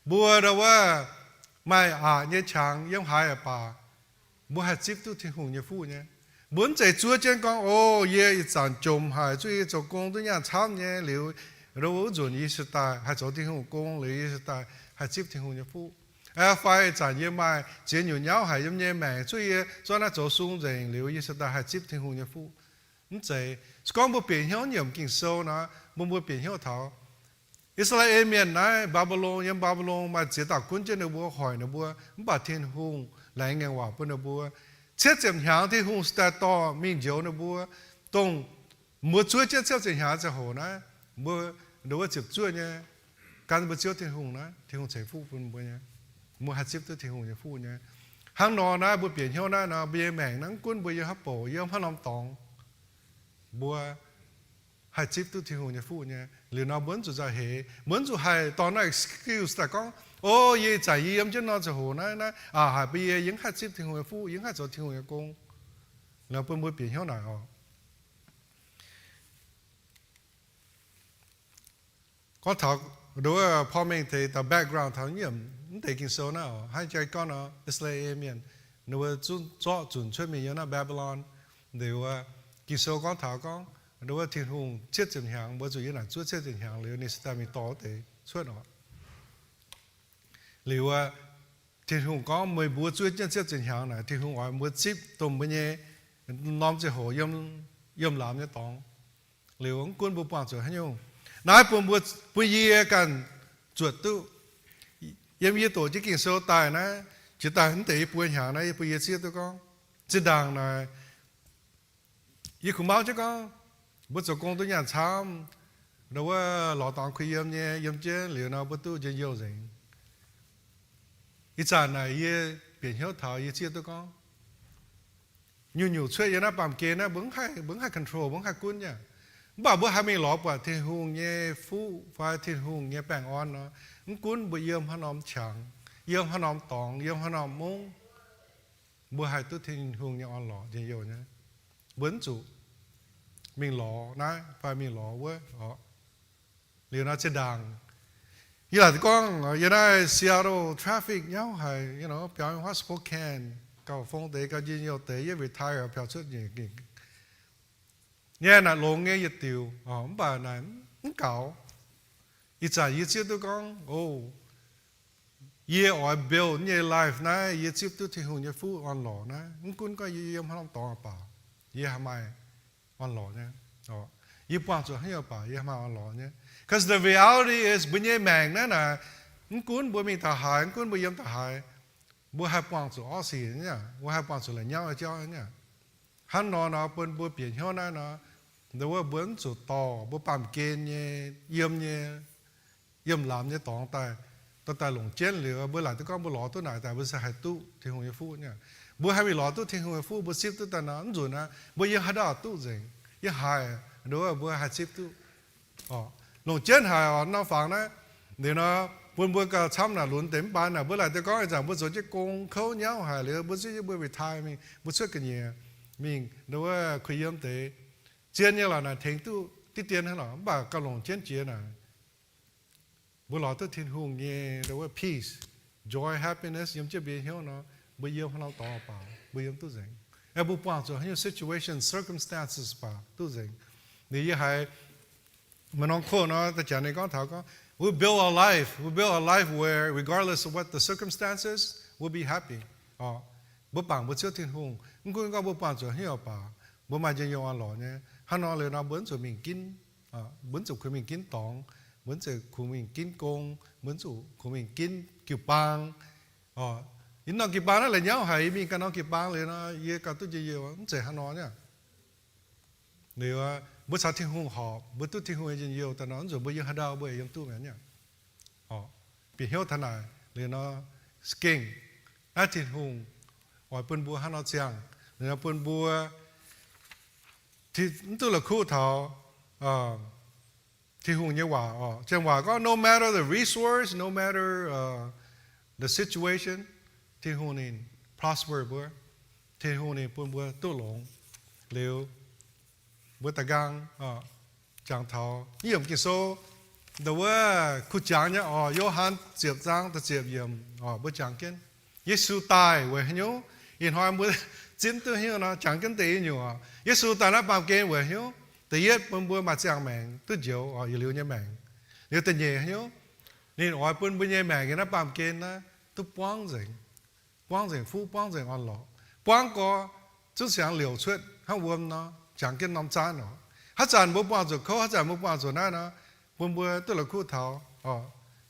mbuo nduov wuov maaih aqc nyei qangx yiem haaix aqv baac, mbuo haih zipv duqv Tin-Hungh nyei fuqv nyei. Mbuo mv zeiz zuov jienv gorngv, o, yie ih zanc jomc haic, zuqc yie zoux gong duqv nyaanh camv nyei liuz, nduov wuov nzunc yie se daaih haih zoux Tin-Hungh gong liuz, yie se daaih haih zipv Tin-Hungh nyei fuqv. Fai ih zanc yie maaih ziex nyungc nyauv haic yiem nyei maengc, zuqc yie zorqv naaiv zoux sung nzengc liuz, yie se daaih haih zipv Tin-Hungh nyei fuqv. Mv zeiz. Se gorngv mbuo bieqc hnyouv nyiemc Ging-Sou nor, mbuo mbuo bieqc hnyouv taux I^saa^laa^en Mienh naaiv Mbaa^mbe^lon, yiem Mbaa^mbe^lon maaih ziex dauh gunv jienv ninh mbuo, hoic ninh mbuo, mv baac Tin-Hungh laengz ngaengc waac bun ninh mbuo. Cietv ziepc hnyangx Tin-Hungh se daaih dorh mingh njoux ninh mbuo, dongh mbuo zuov jienv cietv ziepc hnyangx ziangh hoc naaiv, mbuo nduov wuov ziepc zuoqv nyei gan mbuo Ziouv Tin-Hungh naaiv, Tin-Hungh ceix fuqv bun mbuo nyei. Mbuo haih zipv duqv Tin-Hungh nyei fuqv nyei. Hnangv nor naaiv mbuo bieqc hnyouv naaiv nor, mbuo nyei maengc naaiv mv gunv mbuo yiem haaix bouc, yiem haaix norm dorngx, mbuo haih zipv duqv Tin-Hungh nyei fuqv nyei. Liuz nor mbuo mv zuqc nzauh heix, mbuo mv zuqc haih dorh naaiv excuse daaih gorngv, o, yie ih zanc yie yiem jienv nor ziangh hoc naaiv, naaiv aqc haic bun yie, yie mv haih zipv Tin-Hungh nyei fuqv, yie mv haih zoux Tin-Hungh nyei gong. Liuz bun mbuo bieqc hnyouv naaic oc. Gorngv taux nduov wuov porv mengh deix dauh background taux nyiemc mv deix Ging-Sou naaiv oc, hnangv jaa gorngv nor, I^saa^laa^en Mienh ninh mbuo zunv zorqv zunc cuotv mingh yiem naaiv Mbaa^mbe^lon. Liuz wuov, Ging-Sou gorngv taux gorngv nduov wuov Tin-Hungh cietv ziepc hnyangx, mbuo zuqc yiem naaic zuov cietv ziepc hnyangx liuz ninh se daaih mingh dorh wuov deix cuotv oc. Liuz wuov, Tin-Hungh gorngv meih mbuo zuov jienv cietv ziepc hnyangx naaic, Tin-Hungh oix mbuo zipv dongh mbuo nyei norm ziangh hoc yiem, yiem lamz nyei dorngx. Liuz mv gunv mbuo buangh zuqc haaix nyungc, naaiv bun mbuo, bun yie ganh zuotc duqv. Yiem yie doqc jienv Ging-Sou daaih naaiv, jiex daaih mv deix yie buo hnyangx naaiv, yie bun yie zieqv duqv gorngv, zinh ndaangc naaic, yie kungx mauv jienv gorngv, mbuo zoux gong duqv nyaanh camv, ndau wuov lorz dorngx kuh yiem nyei, yiem jienv liuz nor mbuo duqv njien-youh nzengc. Ih zanc naaic yie bieqc hnyouv taux yie zieqv duqv gorngv, nyungc-nyungc cuotv yiem naaiv baamh gen naaiv, mbuo mv haih, mbuo mv haih control, mbuo mv haih gunv nyei. Mv baac mbuo haih mingh lorz buatc Tin-Hungh nyei fuqv fai Tin-Hungh nyei baengh orn nor, mv gunv mbuo yiem haaix norm qangx, yiem haaix norm dorngx, yiem haaix norm mungv, mbuo haih duqv Tin-Hungh nyei orn-lorqc njien-youh nyei. Mbuo mv zuqc mingh lorz naaiv fai mingh lorz wuov oc. Liuz nor zinh ndaangc, yie laaic gorngv yiem naaiv Seattle traffic nyauv haic, you know, biaux nyei huaav Spokane, gauh fong deix, gauh njien-youh deix, yie retire biaux cuotv nyei. Nyei naaic longx nyei yietc diuc, mv baac naaic mv gaux. Ih zanc yie zieqv duqv gorngv, o, yie oix build nyei life naaiv, yie zipv duqv Tin-Hungh nyei fuqv orn-lorqc naaiv, mv gunv gorngv yie yiem haaix norm dorngx baac, yie haih maaih orn-lorqc nyei. Yie buangh zuqc haaix nyungc baac yie haih maaih orn-lorqc nyei. 'Cause the reality is, mbuo nyei maengc naaiv naaic, mv gunv mbuo mingh taux haaix, mv gunv mbuo yiem taux haaix, mbuo haih buangh zuqc orqv sic nyei, mbuo haih buangh zuqc la'nyauv nyei jauv nyei. Hnangv nor nor bun mbuo bieqc hnyouv naaiv nor, ndau wuov mbuo mv zuqc dorh mbuo baamh gen nyei, yiem nyei, yiem lamz nyei dorngx daaih, dorh daaih longc jienv liuz, mbuo laaic duqv gorngv mbuo lorz duqv naaic daaih mbuo se haih duqv Tin-Hungh nyei fuqv nyei. Mbuo haih mingh lorz duqv Tin-Hungh nyei fuqv, mbuo zipv duqv daaih nor, mv nzunc naaiv mbuo yiem haaix dauh duqv nzengc. Yiem haaix, ndau wuov mbuo haih zipv duqv. Longc jienv haic oc, norm fangx naaiv. Liuz nor, bun mbuo gauh camv naaic lunx deix mv baac naaic, mbuo laaic deix gorngv ih zanc mbuo zoux jienv gong kouv nyauv haic liuz, mbuo zipv jienv mbuo retire mingh, mbuo cuotv ga'nyiec mingh ndau wuov kuh yiem deix. Zien nyei lorqc, naaic tengx duqv diqv dien hnangv lorqc, mv baac gauh longc jienv jiex naaic, mbuo lorz duqv Tin-Hungh nyei ndau wuov peace, joy, happiness yiem jienv mbuo nyei hnyouv nor, mbuo yiem haaix norm dorngx baac mbuo yiem duqv nzengc. Aeqv, mbuo buangh zuqc haaix nyungc situation, circumstances baac duqv nzengc. Liuz yie haiz maaih norm quote nor, da'jangx ninh gorngv taux gorngv, we build our life, we build our life where regardless of what the circumstances, we'll be happy. Mbuo bangc mbuo Ziouv Tin-Hungh, mv gunv gorngv mbuo buangh zuqc haaix nyungc baac, mbuo maaih njien-youh orn-lorqc nyei. Hnangv nor liuz nor, mbuo mv zuqc mingh ginv, mbuo mv zuqc kungx mingh ginv dorngx, mbuo mv zuqc kungx mingh ginv gong, mbuo mv zuqc kungx mingh ginv jiu-baang. Yie norm jiu-baang naaiv la'nyauv haic, yie mingh ganh norm jiu-baang liuz nor, yie gauh duqv njien-youh, mv zeiz hnangv nor nyei. Liuz mbuo caux Tin-Hungh horpc, mbuo duqv Tin-Hungh nyei njien-youh daaih nor, mv zuqc mbuo yiem haaix ndau mbuo yaac yiem duqv mi'aqv nyei. Bieqc hnyouv taux naaic liuz nor, za'gengh naaiv Tin-Hungh oix bun mbuo hnangv nor ziangh, liuz nor bun mbuo mv duqv la'kuqv taux Tin-Hungh nyei waac oc. Janx waac gorngv, no matter the resource, no matter the situation, Tin-Hungh ninh prosper mbuo. Tin-Hungh ninh bun mbuo duqv longx. Liuz mbuo da'nqaang jangx taux yiem Ging-Sou, ndau wuov kuh jangx nyei oc, Yo^han ziepc zaang da'ziepc yiemc oc, mbuo jangx jienv Yesu daaih weic haaix nyungc. Ih hnoi mbuo zipv duqv hnyouv nor, jangx jienv deix nyungc oc. Yesu daaih naaiv baamh gen weic haaix nyungc? Da'yietv bun mbuo maaih ziangh maengc duqv njoux oc, yietc liuz nyei maengc. Liuz da'nyeic haaix nyungc? Ninh oix bun mbuo nyei maengc yiem naaiv baamh gen naaiv duqv buangv nzengc, buangv nzengc fuqv, buangv nzengc orn-lorqc, buangv gorx zungv siangx liouc cuotv hnangv wuom nor, jangx jienv norm zaanv oc. Haaix zanc mbuo buangh zuqc kouv, haaix zanc mbuo buangh zuqc naaiv nor, bun mbuo duqv la'kuqv taux oc,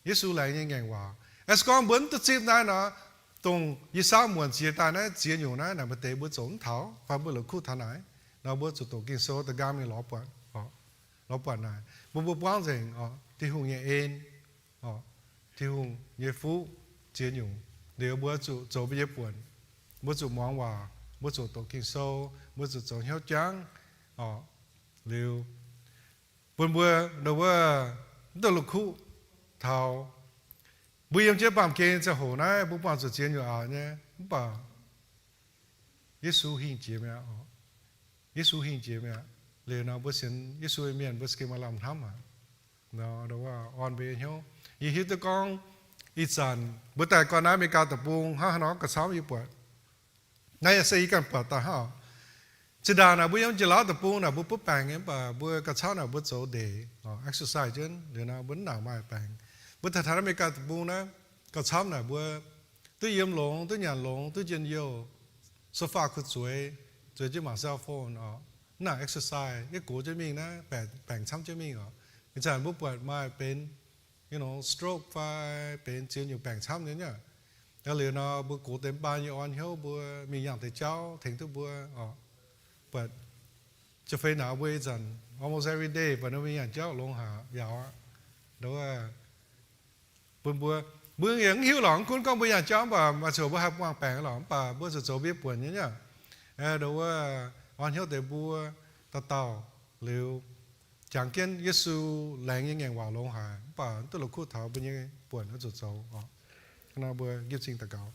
Yesu laengz nyei ngaengc waac. As gorngv mbuo mv duqv zipv naaiv nor, dongh yie saauv muonc ziex daaih naaiv ziex nyungc naaiv, naaic maaih deix mbuo zoux mv taux, fai mbuo la'kuqv taux naaic nor, mbuo zuqc doqc Ging-Sou da'nqaang mingh lorz buatc, lorz buatc naaic, mbuo mbuo buangv nzengc oc Tin-Hungh nyei en, Tin-Hungh nyei fuqv ziex nyungc. Liuz mbuo zuqc zoux mbuo nyei buonc, mbuo zuqc muangx waac, mbuo zuqc doqc Ging-Sou, mbuo zuqc zoux hnyouv jangv oc. Liuz bun mbuo ndau wuov mv duqv la'kuqv taux mbuo yiem jienv baamh gen ziangh hoc naaiv mbuo buangh zuqc ziex nyungc aqc nyei, mv baac Yesu hingh jiex mi'aqv. Yesu hingh jiex mi'aqv. Liuz nor mbuo sienx Yesu nyei mienh mbuo za'gengh maaih lamh hnamv aqv. Ndau wuov orn mbuo nyei hnyouv. Yie hiuv duqv gorngv ih zanc mbuo daaih gorn naaiv America deic-bung hnangv haaix nor gauh camv yie buatc. Naaiv se yie ganh buatc daaih hnangv. Zinh ndaangc naaic mbuo yiem Janx-Laauv deic-bung naaic mbuo butv baengc nyei, mv baac mbuo gauh camv naaic mbuo zoux ndeic, exercise jienv liuz nor mbuo mv nangc maaih baengc. Mbuo daaih taux America deic-bung naaiv gauh camv naaic mbuo duqv yiem longx, duqv nyanc longx, duqv njien-youh, sofa kuh zueiz, zueiz jienv mangc cell phone oc, mv nangc exercise, yie gox jienv mingh naaiv, baengc camv jienv mingh oc. Ih zanc mbuo buatc maaih benx, you know, stroke fai benx ziex nyungc baengc camv nyei aqv. Liuz nor mbuo gox deix baan nyei orn hnyouv mbuo mingh yangh deix jauv tengx duqv mbuo oc. But jiu fei nauz mbuo ih zanc almost every day buatc ninh mingh yangh jauv longx haic, yaac ndo wuov bun mbuo, mbuo yaac mv hiuv lorqc. Mv gunv gorngv mbuo yangh jauv mv baac maaih ziangh hoc mbuo haih buangh baengc lorqc, mv baac mbuo zuqc zoux mbuo nyei buonc nyei aqv. Ndo wuov orn hnyouv deix mbuo dauh dauh liuz, jangx jienv Yesu laengz nyei ngaengc waac longx haic, mv baac mv duqv la'kuqv taux mbuo nyei buonc oix zuqc zoux oc. Nor mbuo nqipv cing daux gaux.